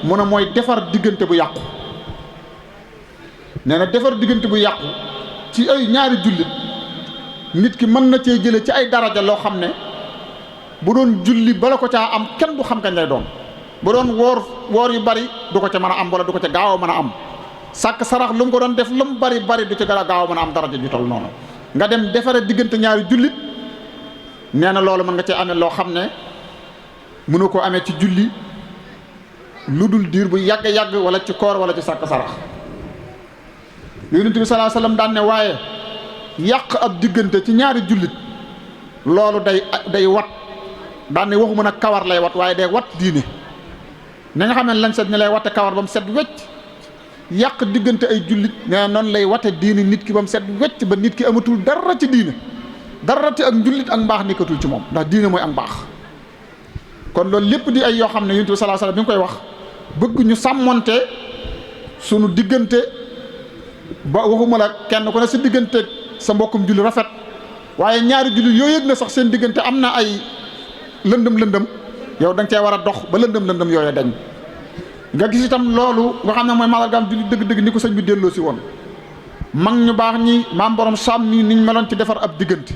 mu ne mooy defar diggante bu yàqu nee na defar diggante bu yàqu ci ay ñaari jullit nit ki mën na cee jële ci ay daraja loo xam ne bu doon julli bala ko caa am kenn du xam kañ lay doon bu doon woor yu bari du ko ca mën a am wala du ko ca gaaw a mën a am sàkk sarax lu mu ko doon def lu mu bari du ci gën a gaaw a mën a am daraja ju tol noonu nga dem defare diggante ñaari jullit nee na loolu mën nga cee amee loo xam ne mënu ko amee ci julli lu dul diir bu yàgg wala ci koor wala ci sàkk sarax yonent bi sallallahu alayhi wasallam daan ne waaye yàq ab diggante ci ñaari jullit loolu day wat daan ne waxuma nag kawar lay wat waaye day wat diine na nga xam ne lañ set ni lay watte kawar ba mu set wecc yàq diggante ay jullit nee noonu lay wate diine nit ki ba mu set wecc ba nit ki amatul dara ci diine dara te ak njullit ak mbaax nekkatul ci moom ndax diine mooy ak mbaax kon loolu lépp di ay yoo xam ne yonent bi sallallahu alayhi wasallam bi nga koy wax bëgg ñu sàmmonte sunu diggante ba waxuma la kenn ku ne sa diggante sa mbokkum julli rafet waaye ñaari julli yoo yëg na sax seen diggante am na ay lëndëm yow da nga cee war a dox ba lëndëm yooyu dañ nga gis itam loolu nga xam ne mooy màndargaam julli dëgg-dëgg ni ko sëñ bi delloo si woon mag ñu baax ñi maam borom saam nii niñ meloon ci defar ab diggante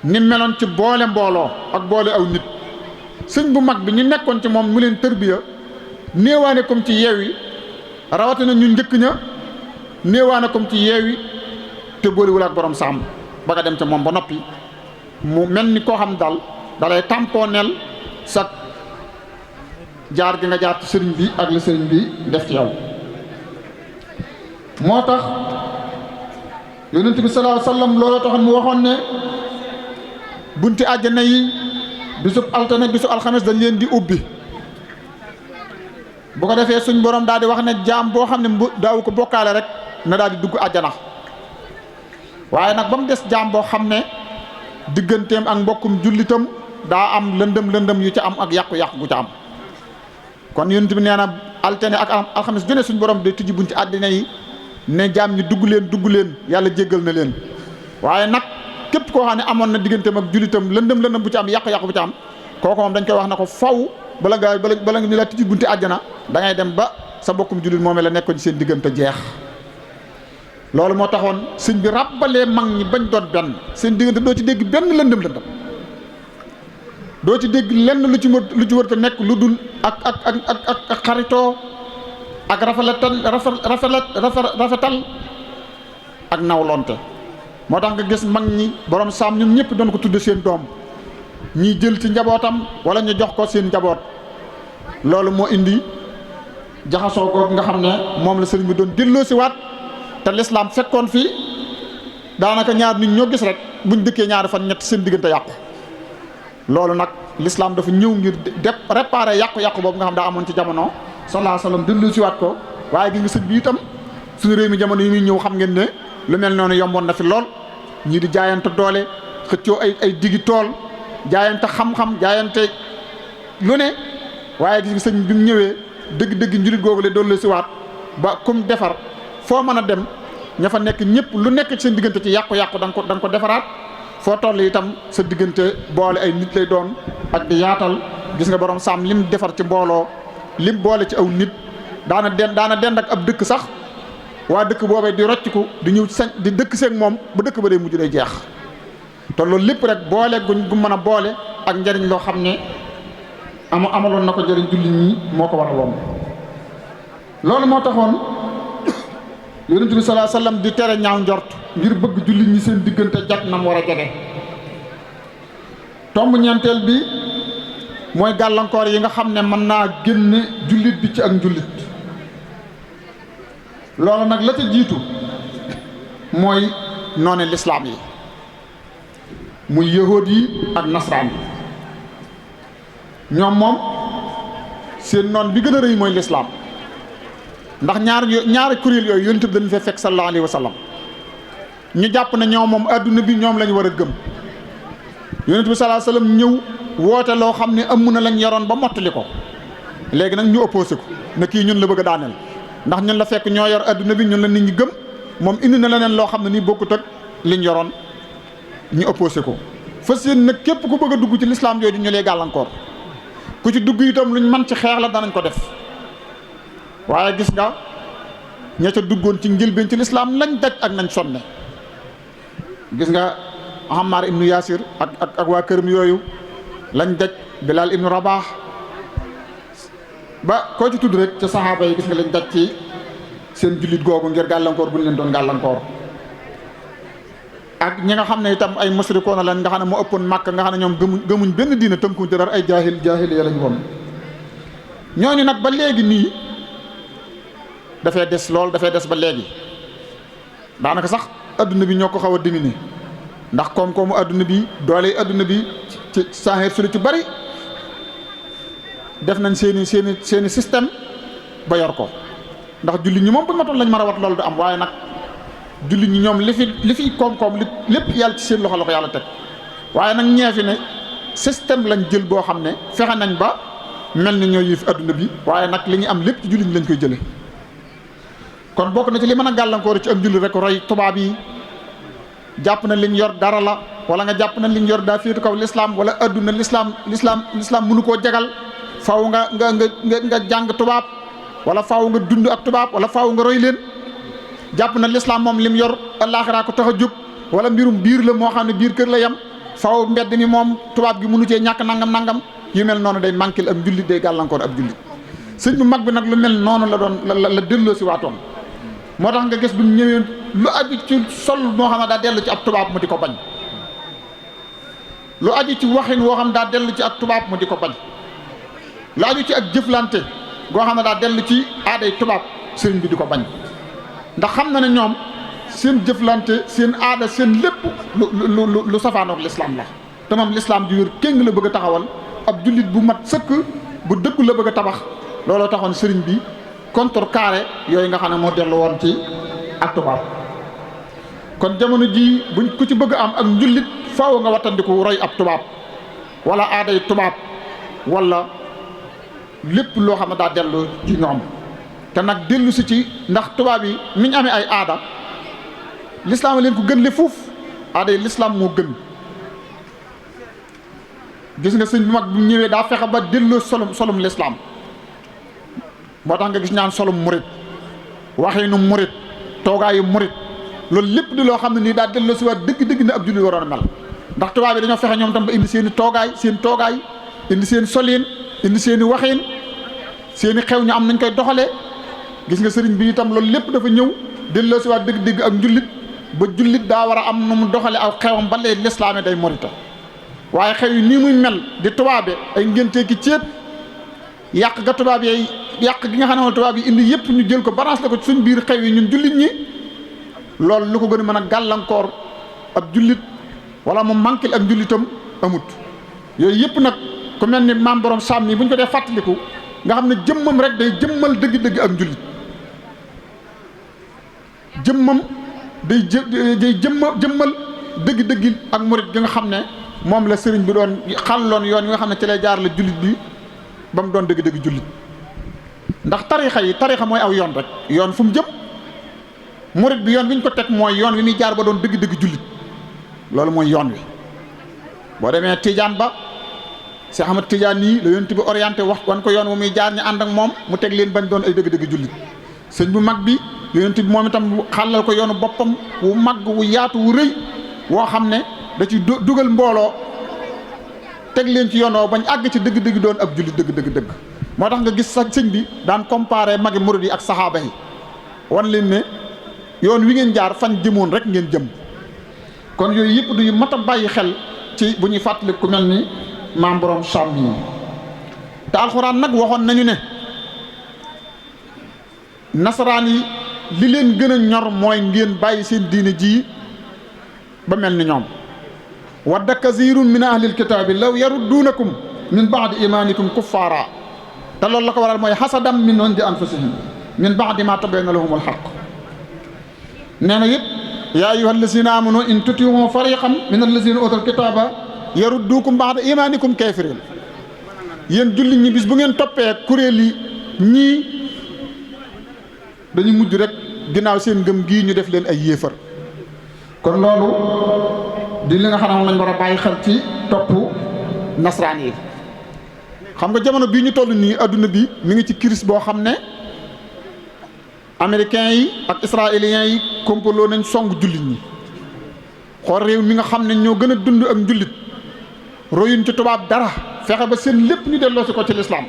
ni meloon ci boole mbooloo ak boole aw nit sëñ bu mag bi ñu nekkoon ci moom mu leen tërbiya néewaane comme ci yeewi rawatina ñu njëkk ña néewaane comme ci yeewi te boolewul ak borom saam ba nga dem ca moom ba noppi mu mel ni koo xam daal dalay tamponeel sa jaar gi nga jaar ci sëriñ bi ak la sëriñ bi def ci yow moo tax yonent bi sallallahu alayhi wasallam looloo taxoon mu waxoon ne bunti àjjana yi bisub altine bisub alxames dañ leen di ubbi bu ko defee suñ borom daal di wax ne jaam boo xam ne daaw ko bokkaale rek na daal di dugg àjjana waaye nag ba mu des jaam boo xam ne digganteem ak mbokkum jullitam daa am lëndëm yu ca am ak yàqu-yàqu gu ca am kon yonent bi nee na altine ak alxames jone suñ borom day tijji bunti àddina yi ne jaam ñi dugg leen yàlla jéggal na leen waaye nag képp koo xam ne amoon na digganteem ak jullitam lëndëm bu ci am yàqu-yàqu bu ci am kooku moom dañ koy wax na ko faw bala nga ñu la tijji bunti àjjana da ngay dem ba sa mbokkum jullit moomee la nekkoon seen diggante jeex loolu moo taxoon sëñ bi ràbbalee mag ñi bañ doon benn seen diggante doo ci dégg benn lëndëm doo ci dégg lenn lu ci wër te nekk lu dul ak xaritoo ak rafetal ak nawlonte. moo tax nga gis mag ñi borom saam ñoom ñëpp doon ko tudde seen doom ñii jël ci njabootam wala ñu jox ko seen njaboot. loolu moo indi jaxasoo googu nga xam ne moom la sëriñ bi doon delloo si waat te lislaam fekkoon fii daanaka ñaar nit ñoo gis rek buñ dëkkee ñaari fan ñett seen diggante yàqu. loolu nag lislaam dafa ñëw ngir réparer yàqu-yàqu boobu nga xam daa amoon ci jamono sallallahu alayhi wasallam delloo si waat ko. waaye gi nga sëñ bi itam suñu réew mi jamono yi muy ñëw xam ngeen ne lu mel noonu yomboon na fi lool ñii di jaayante doole xëccoo ay digi tool jaayante xam-xam jaayante lu ne. waaye gis nga sëñ bi mu ñëwee dëgg-dëgg njulit googu la doon la si waat ba kum defar foo mën a dem ña fa nekk ñëpp lu nekk ci seen diggante ci yàqu-yàqu da nga ko defaraat. foo toll itam sa diggante boole ay nit lay doon ak di yaatal. gis nga borom saam lim defar ci mbooloo lim boole ci aw nit daana dend ak ab dëkk sax waa dëkk boobee di rocciku di ñëw sañ di dëkk seeg moom ba dëkk ba day mujj day jeex. te loolu lépp rek boole gu mën a boole ak njariñ loo xam ne amaloon na ko jëriñ jullit ñi moo ko waraloon. loolu moo taxoon yonent bi sallallahu alayhi wasallam di tere ñaaw njort ngir bëgg jullit ñi seen diggante jag nam war a jege. tomb ñeenteel bi mooy gàllankoor yi nga xam ne mën naa génne jullit bi ci ak njullit. loolu nag la ca jiitu mooy noone lislaam yi muy yahuud yi ak nasraan yi. ñoom moom seen noon bi gën a rëy mooy lislaam ndax ñaari kuréel yooyu yonent bi dañu fee fekk sallallahu alayhi wa sallam ñu jàpp ne ñoom moom adduna bi ñoom lañu war a gëm. yonent bi sallallahu alayhi wa sallam ñëw woote loo xam ne ëmm na lañ yoroon ba mottali ko léegi nag ñu opposé ko ne kii ñun la bëgg a daaneel ndax ñun la fekk ñoo yor adduna bi ñun la nit ñi gëm moom indi na leneen loo xam ne nii bokkut ak liñ yoroon ñu opposé ko. fas yéen nag képp ku bëgg a dugg ci lislaam jooju ñu lay gàllankoor. ku ci dugg itam luñ mën ci xeex la danañ ko def waaye gis nga ña ca duggoon ci njëlbeen ci lislaam lañ daj ak nañ sonne. gis nga Ammar ibnu Yaasir ak waa këram yooyu lañ daj Bilaal ibnu Rabaax ba koo ci tudd rek ca saxaaba yi gis nga lañ daj ci seen jullit googu ngir gàllankoor bu ñu leen doon gàllankoor. ak ñi nga xam ne itam ay musrikoona lañ nga xam ne moo ëppoon màkk nga xam ne ñoom gëmuñ benn diina tënkuñ ci dara ay jaahiliya lañ woon. ñooñu nag ba léegi nii dafay des lool dafay des ba léegi daanaka sax adduna bi ñoo ko xaw a dominer ndax koom-koomu adduna bi doole adduna bi ci saaxeer su ci bari def nañ seeni système ba yor ko ndax jullit ñi moom bu matoon lañ mën a wat loolu du am waaye nag jullit ñi ñoom li fi koom-koom lépp yàlla ci seen loxo la ko yàlla teg waaye nag ñeefi ne système lañ jël boo xam ne fexe nañ ba mel ni ñoo yëf adduna bi waaye nag li ñu am lépp ci jullit ñi lañ koy jële kon bokk na ci li mën a gàllankoor ci ak jullit rek roy tubaab yi jàpp na liñ yor dara la wala nga jàpp na liñ yor daa féetu kaw lislaam wala adduna lislaam mënu koo jagal faaw nga jàng tubaab wala faaw nga dund ak tubaab wala faaw nga roy leen jàpp na lislaam moom lim yor allaaxiraa ko tax a jóg wala mbirum biir la moo xam ne biir kër la yem faaw mbedd mi moom tubaab gi mënu cee ñàkk nangam yu mel noonu day manquil ab jullit day gàllankoor ab jullit. sëñ bu mag bi nag lu mel noonu la delloo si waatoon moo tax nga gis bu ñëwee lu aju ci sol moo xam ne daa dellu ci ab tubaab mu di ko bañ lu aju ci waxin woo xam daa dellu ci ak tubaab mu di ko bañ lu aju ci ak jëflante goo xam ne daa dellu ci aaday tubaab sëriñ bi di ko bañ ndax xam na ne ñoom seen jëflante seen aada seen lépp lu safaanook lislaam la te moom lislaam ju wér kéng la bëgg a taxawal ab jullit bu mat sëkk bu dëkku la bëgg a tabax looloo taxoon sëriñ bi contrecarré yooyu nga xam ne moo dellu woon ci ak tubaab. kon jamono jii buñ ku ci bëgg am ak njullit faaw nga wattandiku roy ab tubaab wala aaday tubaab wala lépp loo xam ne daa dellu ci ñoom te nag dellu si ci ndax tubaab yi ni ñu amee ay aada lislaam leen ko gën le fuuf aada yi lislaam moo gën. gis nga sëñ bu mag bu ñëwee daa fexe ba delloo solum lislaam moo tax nga gis ñaan solum murit waxinu murit toogaayu murit loolu lépp di loo xam ne nii daa delloo si waat dëgg-dëgg ne ab jullit waroon a mel ndax tubaab yi dañoo fexe ñoom tam ba indi seen i toogaay indi seen solin indi seen i waxin seen i xew ñu am nañ koy doxalee gis nga sëriñ bi itam loolu lépp dafa ñëw delloo si waat dëgg-dëgg ak njullit ba jullit daa war a am nu mu doxale aw xewam ba léegi lislaame day morita waaye xew yi nii muy mel di tubaabe ay ngénte ki céet yàq ga tubaab yi yàq gi nga xam ne moom tubaab yi indi yëpp ñu jël ko balance la ko suñ biir xew yi ñun jullit ñi loolu lu ko gën a mën a gàllankoor ab jullit wala mu manquil ak njullitam amut yooyu yëpp nag ku mel ni maam borom saam yi bu ñu ko dee fàttaliku nga xam ne jëmmam rek day jëmmal dëgg-dëgg ak njullit jëmmam day jëmmal dëgg-dëgg ak murit gi nga xam ne moom la sëriñ bi doon xàlloon yoon yi nga xam ne ci lay jaar la jullit bi ba mu doon dëgg-dëgg jullit ndax tarixa mooy aw yoon rek yoon fu mu jëm murit bi yoon wi ñu ko teg mooy yoon wi muy jaar ba doon dëgg-dëgg jullit loolu mooy yoon wi boo demee Tidiane ba Cheikh Ahmad Tidiane yi la yonent bi orienté wax wan ko yoon wu muy jaar ñu ànd ak moom mu teg leen bañ doon ay dëgg-dëgg jullit sëñ bu mag bi yonent bi moom itam xàllal ko yoonu boppam wu mag wu yaatu wu rëy woo xam ne da ci dugal mbooloo teg leen ci yoon woo bañ àgg ci dëgg-dëgg doon ab jullit dëgg moo tax nga gis sax sëñ bi daan comparé magi murid yi ak saxaaba yi wan leen ne yoon wi ngeen jaar fan jëmoon rek ngeen jëm kon yooyu yëpp du mat a bàyyi xel ci bu ñuy fàttali ku mel ni maam borom Saam yi te alxuraan nag waxoon nañu ne nasaraan yi li leen gën a ñor mooy ngeen bàyyi seen diine ji ba mel ni ñoom wadda kasiirun min ahlil kitaabi law yarudduunakum min baadi imaanikum kuffaara te loolu la ko waral mooy xasadam min indi anfusihim min baadi ma tabayyana lahumul xaq nee na it yaa ayyuha allazina amanu in tutii'u fariqan min allazina utul kitaaba yarudduukum baada imaanikum kaafiriin yéen jullit ñi bis bu ngeen toppee kuréel yi ñii dañu mujj rek ginnaaw seen ngëm gii ñu def leen ay yéefar kon loolu di li nga xam ne moom lañ war a bàyyi xel ci topp nasaraan yi xam nga jamono bii ñu toll nii adduna bi mi ngi ci crise boo xam ne américains yi ak israéliens yi kompaloo nañ song jullit ñi xool réew mi nga xam ne ñoo gën a dund ak njullit royuñ ci tubaab dara fexe ba seen lépp ñu delloosi ko ci lislaam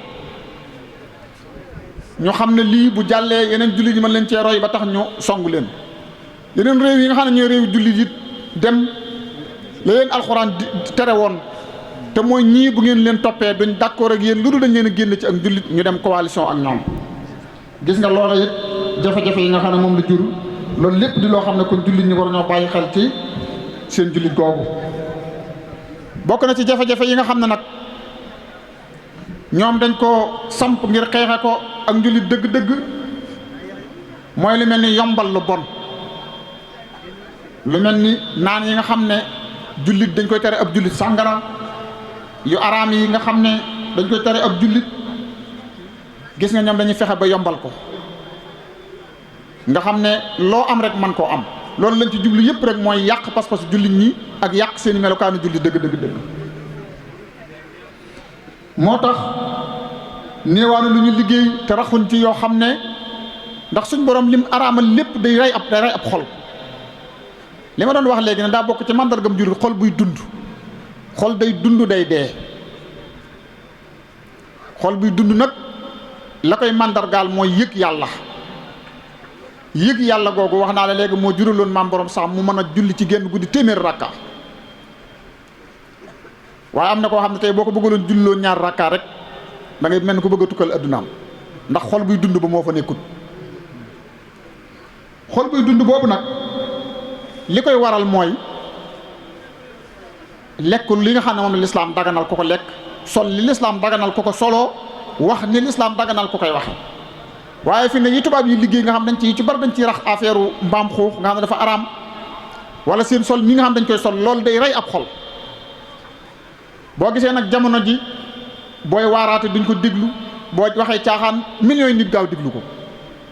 ñu xam ne lii bu jàllee yeneen jullit yi mën leen cee roy ba tax ñu song leen yeneen réew yi nga xam ne ñooy réew jullit yi dem la leen alxuraan tere woon te mooy ñii bu ngeen leen toppee duñ d'accord ak yéen lu dul dañ leen a génn ci ak jullit ñu dem coalition ak ñoom gis nga loola it jafe-jafe yi nga xam ne moom la jur loolu lépp di loo xam ne kon jullit ñi war ñoo bàyyi xel ci seen jullit googu bokk na ci jafe-jafe yi nga xam ne nag ñoom dañ ko samp ngir xeexe ko ak njullit dëgg-dëgg mooy lu mel ni yombal lu bon lu mel ni naan yi nga xam ne jullit dañ koy tere ab jullit sàngara yu araam yi nga xam ne dañ koy tere ab jullit gis nga ñoom dañuy fexe ba yombal ko nga xam ne loo am rek man koo am loolu lañ ci jublu yëpp rek mooy yàq pas-pas jullit ñi ak yàq seeni melokaanu jullit dëgg moo tax néewaanu lu ñu liggéey te raxuñ ci yoo xam ne ndax suñ borom lim araamal lépp day rey ab xol li ma doon wax léegi ne daa bokk ci màndargam jullit xol buy dund xol day dund day dee xol buy dund nag la koy màndargaal mooy yëg yàlla googu wax naa la léegi moo juraloon maam borom sax mu mën a julli ci génn guddi téeméeri rakka waaye am na koo xam ne tey boo ko bëggaloon julloo ñaar rakka rek da ngay mel ni ko bëgg a tukkal addunaam ndax xol buy dund ba moo fa nekkut xol buy dund boobu nag li koy waral mooy lekkul li nga xam ne moom lislaam daganal ko ko lekk sol li lislaam daganal ko ko soloo wax ni lislaam daganal ko koy waxe waaye fi ne yi tubaab yi liggéey nga xam dañ ci bari dañ ciy rax affaire mbaam xuux nga xam ne dafa araam wala seen sol mi nga xam dañ koy sol loolu day rey ab xol boo gisee nag jamono ji booy waaraate duñ ko déglu boo waxee caaxaan millions yi nit gaaw déglu ko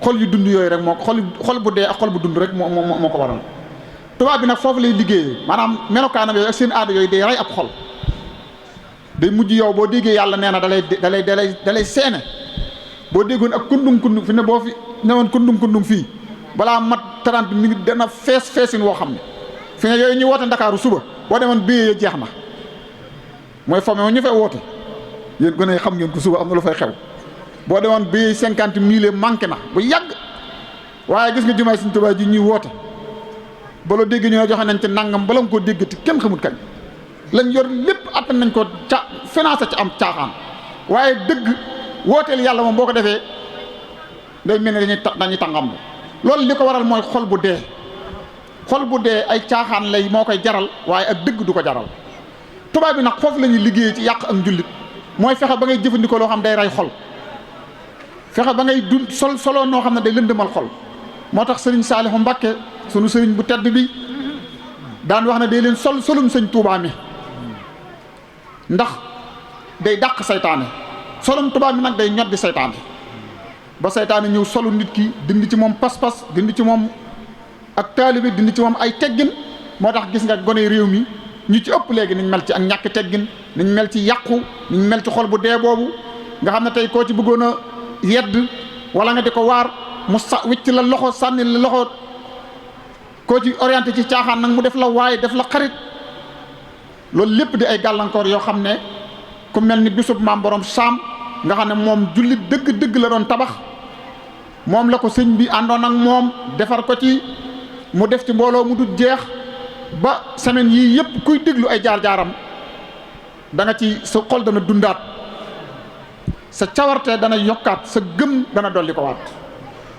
xol yu dund yooyu rek moo xol bu dee ak xol bu dund rek moo ko waral tubaab bi nag foofu lay liggéeyee maanaam melokaanam yooyu ak seen aada yooyu day rey ab xol day mujj yow boo déggee yàlla nee na dalay seene boo déggoon ak kundum fi ne boo fi newoon kundum fii balaa mat 30 minutes dana feesin woo xam ne fi ne yooyu ñu woote Ndakaaru suba boo demoon béyee jeex na mooy fome ñu fay woote yéen gone yi xam ngeen ko suba am na lu fay xew boo demoon bi 50 000 manqué na bu yàgg waaye gis nga jumaay Sëñ Tuubaa ji ñuy woote bala dégg ñoo joxe nañ ci nangam bala nga koo dégg te kenn xamut kañ lañ yor lépp attan nañ ko financé ci am caaxaan waaye dëgg wooteel yàlla moom boo ko defee day mel ne dañuy tàngam loolu li ko waral mooy xol bu dee ay caaxaan lay moo koy jaral waaye ak dëgg du ko jaral tubaab bi nag foofu la ñuy liggéeyee ci yàq ak njullit mooy fexe ba ngay jëfandikoo loo xam day rey xol fexe ba ngay dund solo noo xam ne day lëndëmal xol moo tax sëriñ Saalihu Mbàkke sunu sëriñ bu tedd bi daan wax ne day leen solum sëñ Tuubaa mi ndax day dàq saytaane solum Tuubaa mi nag day ñoddi saytaane ba saytaane ñëw solu nit ki dindi ci moom pas-pas dindi ci moom ak taalibe dindi ci moom ay teggin moo tax gis nga gone réew mi ñu ci ëpp léegi niñ mel ci ak ñàkk teggin niñ mel ci yàqu niñ mel ci xol bu dee boobu nga xam ne tey koo ci bëggoon a yedd wala nga di ko waar mu wicc la loxo sànni la loxo koo ci orienté ci caaxaan nag mu def la waaye def la xarit loolu lépp di ay gàllankoor yoo xam ne ku mel ni bisub maam borom saam nga xam ne moom jullit dëgg-dëgg la doon tabax moom la ko sëñ bi àndoon ak moom defar ko ci mu def ci mbooloo mu dul jeex ba semaine yii yëpp kuy déglu ay jaar-jaaram da nga ci sa xol dana dundaat sa cawarte dana yokkaat sa gëm dana dolli ko waat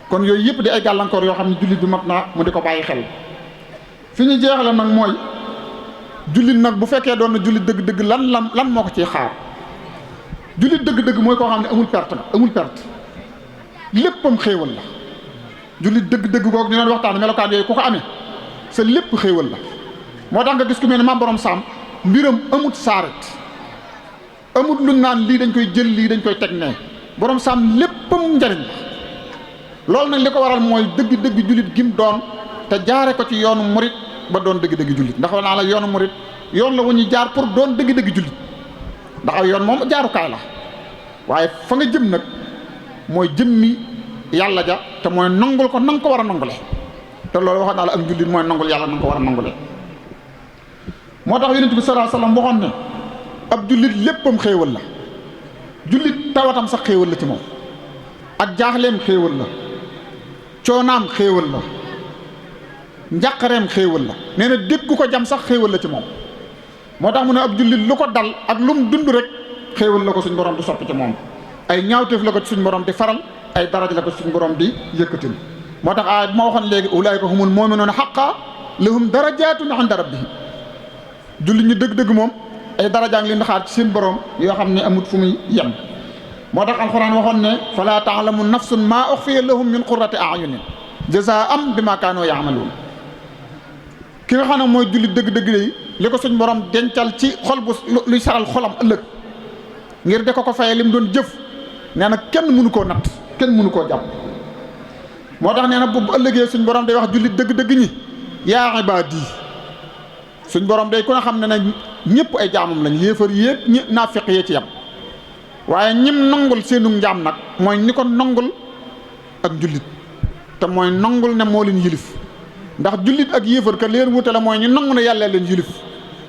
kon yooyu yëpp di ay gàllankoor yoo xam ne jullit bi mat naa mu di ko bàyyi xel fi ñu jeexale nag mooy jullit nag bu fekkee doon na jullit dëgg-dëgg lan moo ko ciy xaar jullit dëgg-dëgg mooy koo xam ne amul perte léppam xéewal la jullit dëgg-dëgg kooku ñu doon waxtaan melokaan yooyu ku ko amee sa lépp xéewal la moo tax nga gis ku mel ne maam borom saam mbiram amut saaret amut luñ naan lii dañ koy jël lii dañ koy teg ne borom saam léppam njariñ la loolu nag li ko waral mooy dëgg-dëgg jullit gim doon te jaare ko ci yoonu murit ba doon dëgg-dëgg jullit ndax naa la yoonu murit yoon la wu ñu jaar pour doon dëgg-dëgg jullit ndax aw yoon moom jaarukaay la waaye fa nga jëm nag mooy jëmmi yàlla ja te mooy nangul ko nanga ko war a nangule te loolu waxoon naa la ak jullit mooy nangul yàlla nanga ko war a nangule moo tax yonent bi sallallahu alayhi wasallam waxoon ne ab jullit léppam xéewal la jullit tawatam sax xéewal la ci moom ak jaaxleem xéewal la coonaam xéewal la njàqareem xéewal la nee na dégg ko jam sax xéewal la ci moom moo tax mu ne ab jullit lu ko dal ak lu mu dund rek xéewal la ko suñ borom di soppi ci moom ay ñaawteef la ko suñ borom di faral ay daraj la ko suñ borom di yëkkatil moo tax a ma waxoon léegi ulaayka humul mu'minuuna haqqan lahum darajaatun 'inda rabbihim jullit ñu dëgg-dëgg moom ay darajaa ngi leen di xaar ci seen borom yoo xam ne amut fu muy yem moo tax alxuraan waxoon ne falaa ta'lamu nafsun maa uxfiya lahum min qurrati a'yunin jazaa'an bimaa kaanuu ya'maluun ki nga xam ne mooy jullit dëgg-dëgg day li ko suñ borom dencal ci xol bu luy saral xolam ëllëg ngir de ko fayee lim doon jëf nee na kenn mënu koo natt kenn mënu koo jàpp moo tax nee na bu ëllëgee suñ borom day wax jullit dëgg-dëgg ñi yaa ibaadi suñ borom day ku ne xam ne na ñëpp ay jaamam lañ yéefar yéeg ñi naafiq yee ci yam waaye ñim nangul seenu njaam nag mooy ni ko nangul ak jullit te mooy nangul ne moo leen yilif ndax jullit ak yéefar ka leen wute la mooy ñu nangu ne yàlla leen yilif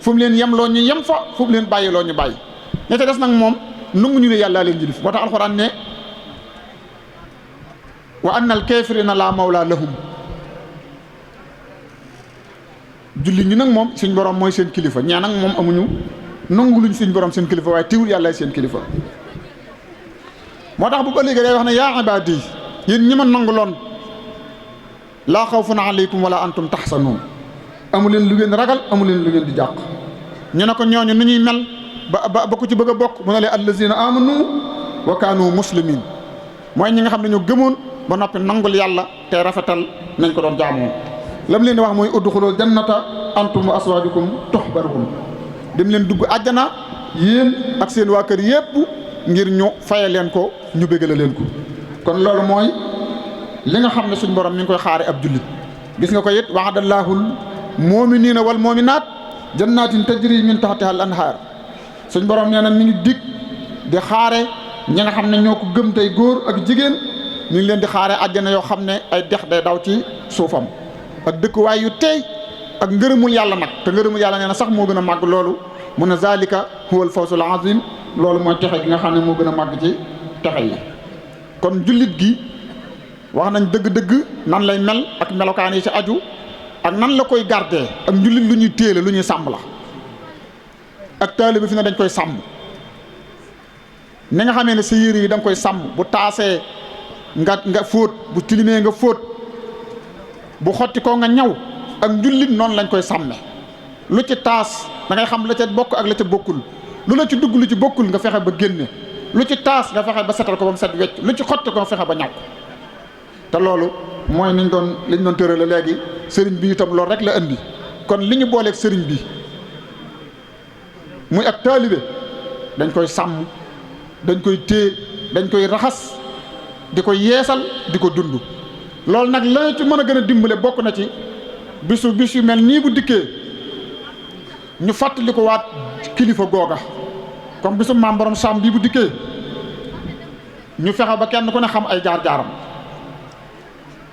fu mu leen yemloo ñu yem fa fu mu leen bàyyiloo ñu bàyyi ña ca des nag moom nangu ñu ne yàlla leen yilif moo tax alxuraan ne wa anna al kaafiriina laa mawlaa lahum jullit ñi nag moom suñ borom mooy seen kilifa ñaa nag moom amuñu nangu luñ suñ borom seen kilifa waaye teewul yàlla seen kilifa moo tax bu ëllëgee day wax ne yaa ibaadi yéen ñi ma nangu loon laa xawfun aleykum wala antum taxsanuun amu leen lu ngeen ragal amu leen lu ngeen di jàq ñu ne ko ñooñu nu ñuy mel ba ku ci bëgg a bokk mu ne leen allazina amanu wa kaanu muslimin mooy ñi nga xam ne ñu gëmoon ba noppi nangul yàlla te rafetal nañ ko doon jaamoo lam leen di wax mooy udxulul jannata antum wa aswaajukum tuhbaruun dem leen dugg àjjana yéen ak seen waa kër yépp ngir ñu faye leen ko ñu bégale leen ko kon loolu mooy li nga xam ne suñ borom mi ngi koy xaare ab jullit gis nga ko it wa'adallaahul mu'miniina wal mu'minaat jannaatin tajri min tahtiha al anhaar suñ borom nee na mi ngi dig di xaare ñi nga xam ne ñoo ko gëm tey góor ak jigéen ñu ngi leen di xaare àjjana yoo xam ne ay dex day daw ci suufam ak dëkkuwaay yu teey ak ngërëmul yàlla nag te ngërëmul yàlla nee na sax moo gën a màgg loolu mu ne zalika huwal fawzul azim loolu mooy texe gi nga xam ne moo gën a màgg ci texe yi. kon jullit gi wax nañ dëgg-dëgg nan lay mel ak melokaan yi ci aju ak nan la koy garder ak njullit lu ñuy téele lu ñuy sàmm la ak taalibe fi ne dañ koy sàmm ni nga xamee ne sa yére yi da nga koy sàmm bu taasee nga fóot bu tilimee nga fóot bu xotti koo nga ñaw ak njullit noonu lañ koy sàmme lu ci taas da ngay xam la ca bokk ak la ca bokkul lu la ci dugg lu ci bokkul nga fexe ba génne lu ci taas nga fexe ba setal ko ba mu set wecc lu ci xotti ko nga fexe ba ñaw te loolu mooy liñ doon tërale léegi sëriñ bi itam loolu rek la andi kon li ñu booleeg sëriñ bi muy ak taalibe dañ koy sàmm dañ koy téye dañ koy raxas di ko yeesal di ko dund loolu nag la ci mën a gën a dimbale bokk na ci bis yu mel nii bu dikkee ñu fàttali ko waat kilifa googa comme bisu maam borom Saam bii bu dikkee ñu fexe ba kenn ku ne xam ay jaar-jaaram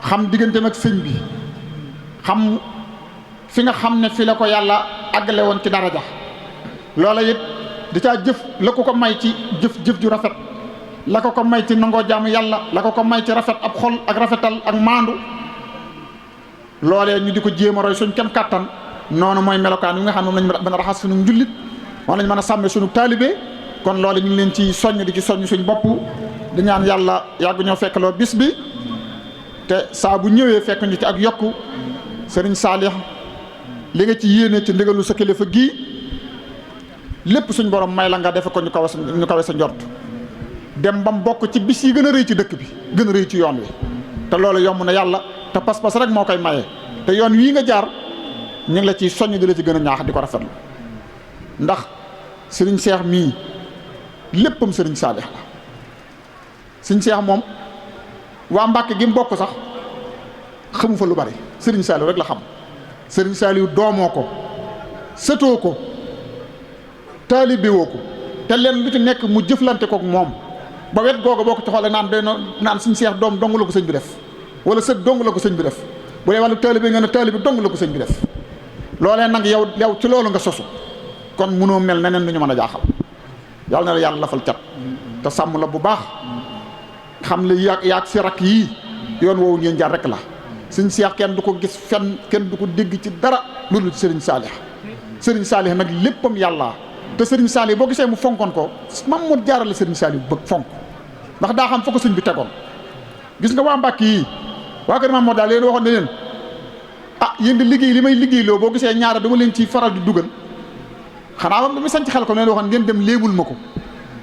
xam digganteem ak sëñ bi xam fi nga xam ne fi la ko yàlla àggale woon ci daraja loola it di caa jëf la ko may ci jëf ju rafet la ko may ci nangoo jaamu yàlla la ko may ci rafet ab xol ak rafetal ak maandu loolee ñu di ko jéem a roy suñ kem kàttan noonu mooy melokaan yi nga xam ne moom lañ mën a raxas suñu njullit moom lañ mën a sàmme suñu taalibe kon loolu ñu ngi leen ci soññ di ci soññ suñ bopp di ñaan yàlla yàgg ñoo fekkaloo bis bi te saa bu ñëwee fekk ñu ci ak yokku sëriñ Saalix li nga ci yéene ci ndigalu sa kilifa gii lépp suñ borom may la nga defe ko ñu kawe sa njort dem bam bokk ci bis yi gën a rëy ci dëkk bi gën a rëy ci yoon wi te loolu yomb na yàlla te pas-pas rek moo koy maye te yoon wii nga jaar ñu ngi la ciy soññ di la ci gën a ñaax di ko rafetlu ndax sëriñ Seex mii léppam sëriñ Saalix la sëriñ Seex moom waa Mbàkke gi mu bokk sax xamu fa lu bari sëriñ Saalix rek la xam sëriñ Saalix doomoo ko sëtoo ko taalibewoo ko te leen lu ci nekk mu jëflante kook moom ba wet googu boo ko ci xoolee naan suñ Seex doom dong la ko sëñ bi def wala sët dong la ko sëñ bi def bu dee wàllu taalibe nga ne taalibe dong la ko sëñ bi def loolee nag yow ci loolu nga sosu kon mënoo mel neneen lu ñu mën a jaaxal yàlla na la yàlla lafal cat te sàmm la bu baax xam ne yaag si rakk yii yoon woowu ngeen jaar rek la suñ Seex kenn du ko gis fenn kenn du ko dégg ci dara loolu ci sëriñ Saalix nag léppam yàlla te sëriñ Saalix boo gisee mu fonkoon ko mam moo jaarale sëriñ Saalix bëgg fonk ndax daa xam fa ko sëñ bi tegoon gis nga waa Mbàkke yii waa kër maam moo daal leen waxoon ne leen yéen di liggéey li may liggéey loo boo gisee ñaara dama leen ci faral di dugal xanaa ba mi sañ ci xel ko leen waxoon ngeen dem léebul ma ko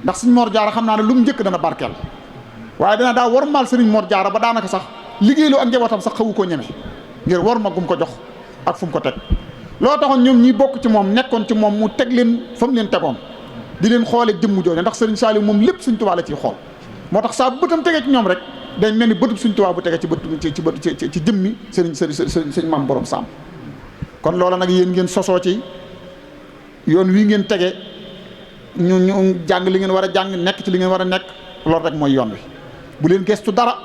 ndax sëñ Mor Jaara xam naa ne lu mu njëkk dana barkeel waaye dana daa wormaal sëriñ Mor Jaara ba daanaka sax liggéey loo ak njabootam sax xawu koo ñeme ngir worma gum ko jox ak fu mu ko teg loo taxoon ñoom ñi bokk ci moom nekkoon ci moom mu teg leen fa mu leen tegoon di leen xoole jëmm jooju ndax sëriñ Saliou moom lépp Sëriñ Tuubaa la ciy xool moo tax saa bëtam tegee ci ñoom rek day mel ni bëtub Sëriñ Tuubaa bu tegee ci jëmmi sëriñ maam borom Saam kon loola nag yéen ngeen sosoo ci yoon wii ngeen tege ñu jàng li ngeen war a jàng nekk ci li ngeen war a nekk loolu rek mooy yoon wi bu leen gestu dara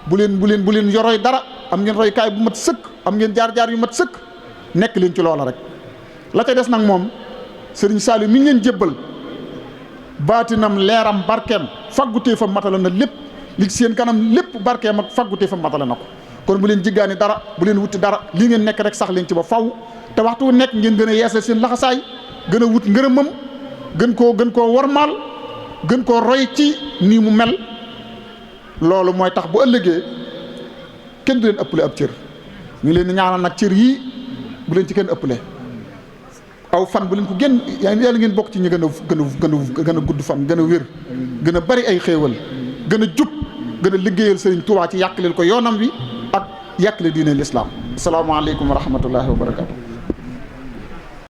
bu leen yoroy dara am ngeen roykaay bu mat sëkk am ngeen jaar-jaar yu mat sëkk nekk leen ci loola rek la ca des nag moom sëriñ Saliou mi ngi leen jébbal baatinam leeram barkeem faggutee fa matala na lépp li seen kanam lépp barkeem ak faggutee fa matala na ko kon bu leen jiggaani dara bu leen wuti dara lii ngeen nekk rek sax leen ci ba faw te waxtu wu nekk ngeen gën a yeesal seen laxasaay gën a wut ngërëmam gën koo warmaal gën koo roy ci nii mu mel loolu mooy tax bu ëllëgee kenn du leen ëppale ab cër ñu leen di ñaanal nag cër yii bu leen ci kenn ëppale aw fan bu leen ko génn yàlla ngeen bokk ci ñu gën a gudd fan gën a wér gën a bari ay xéewal gën a jub gën a liggéeyal Sëriñ Tuubaa ci yàqaleel ko yoonam wi ak yàqale diine l'islam asalaamaaleykum wa rahmatullahi wa barakatu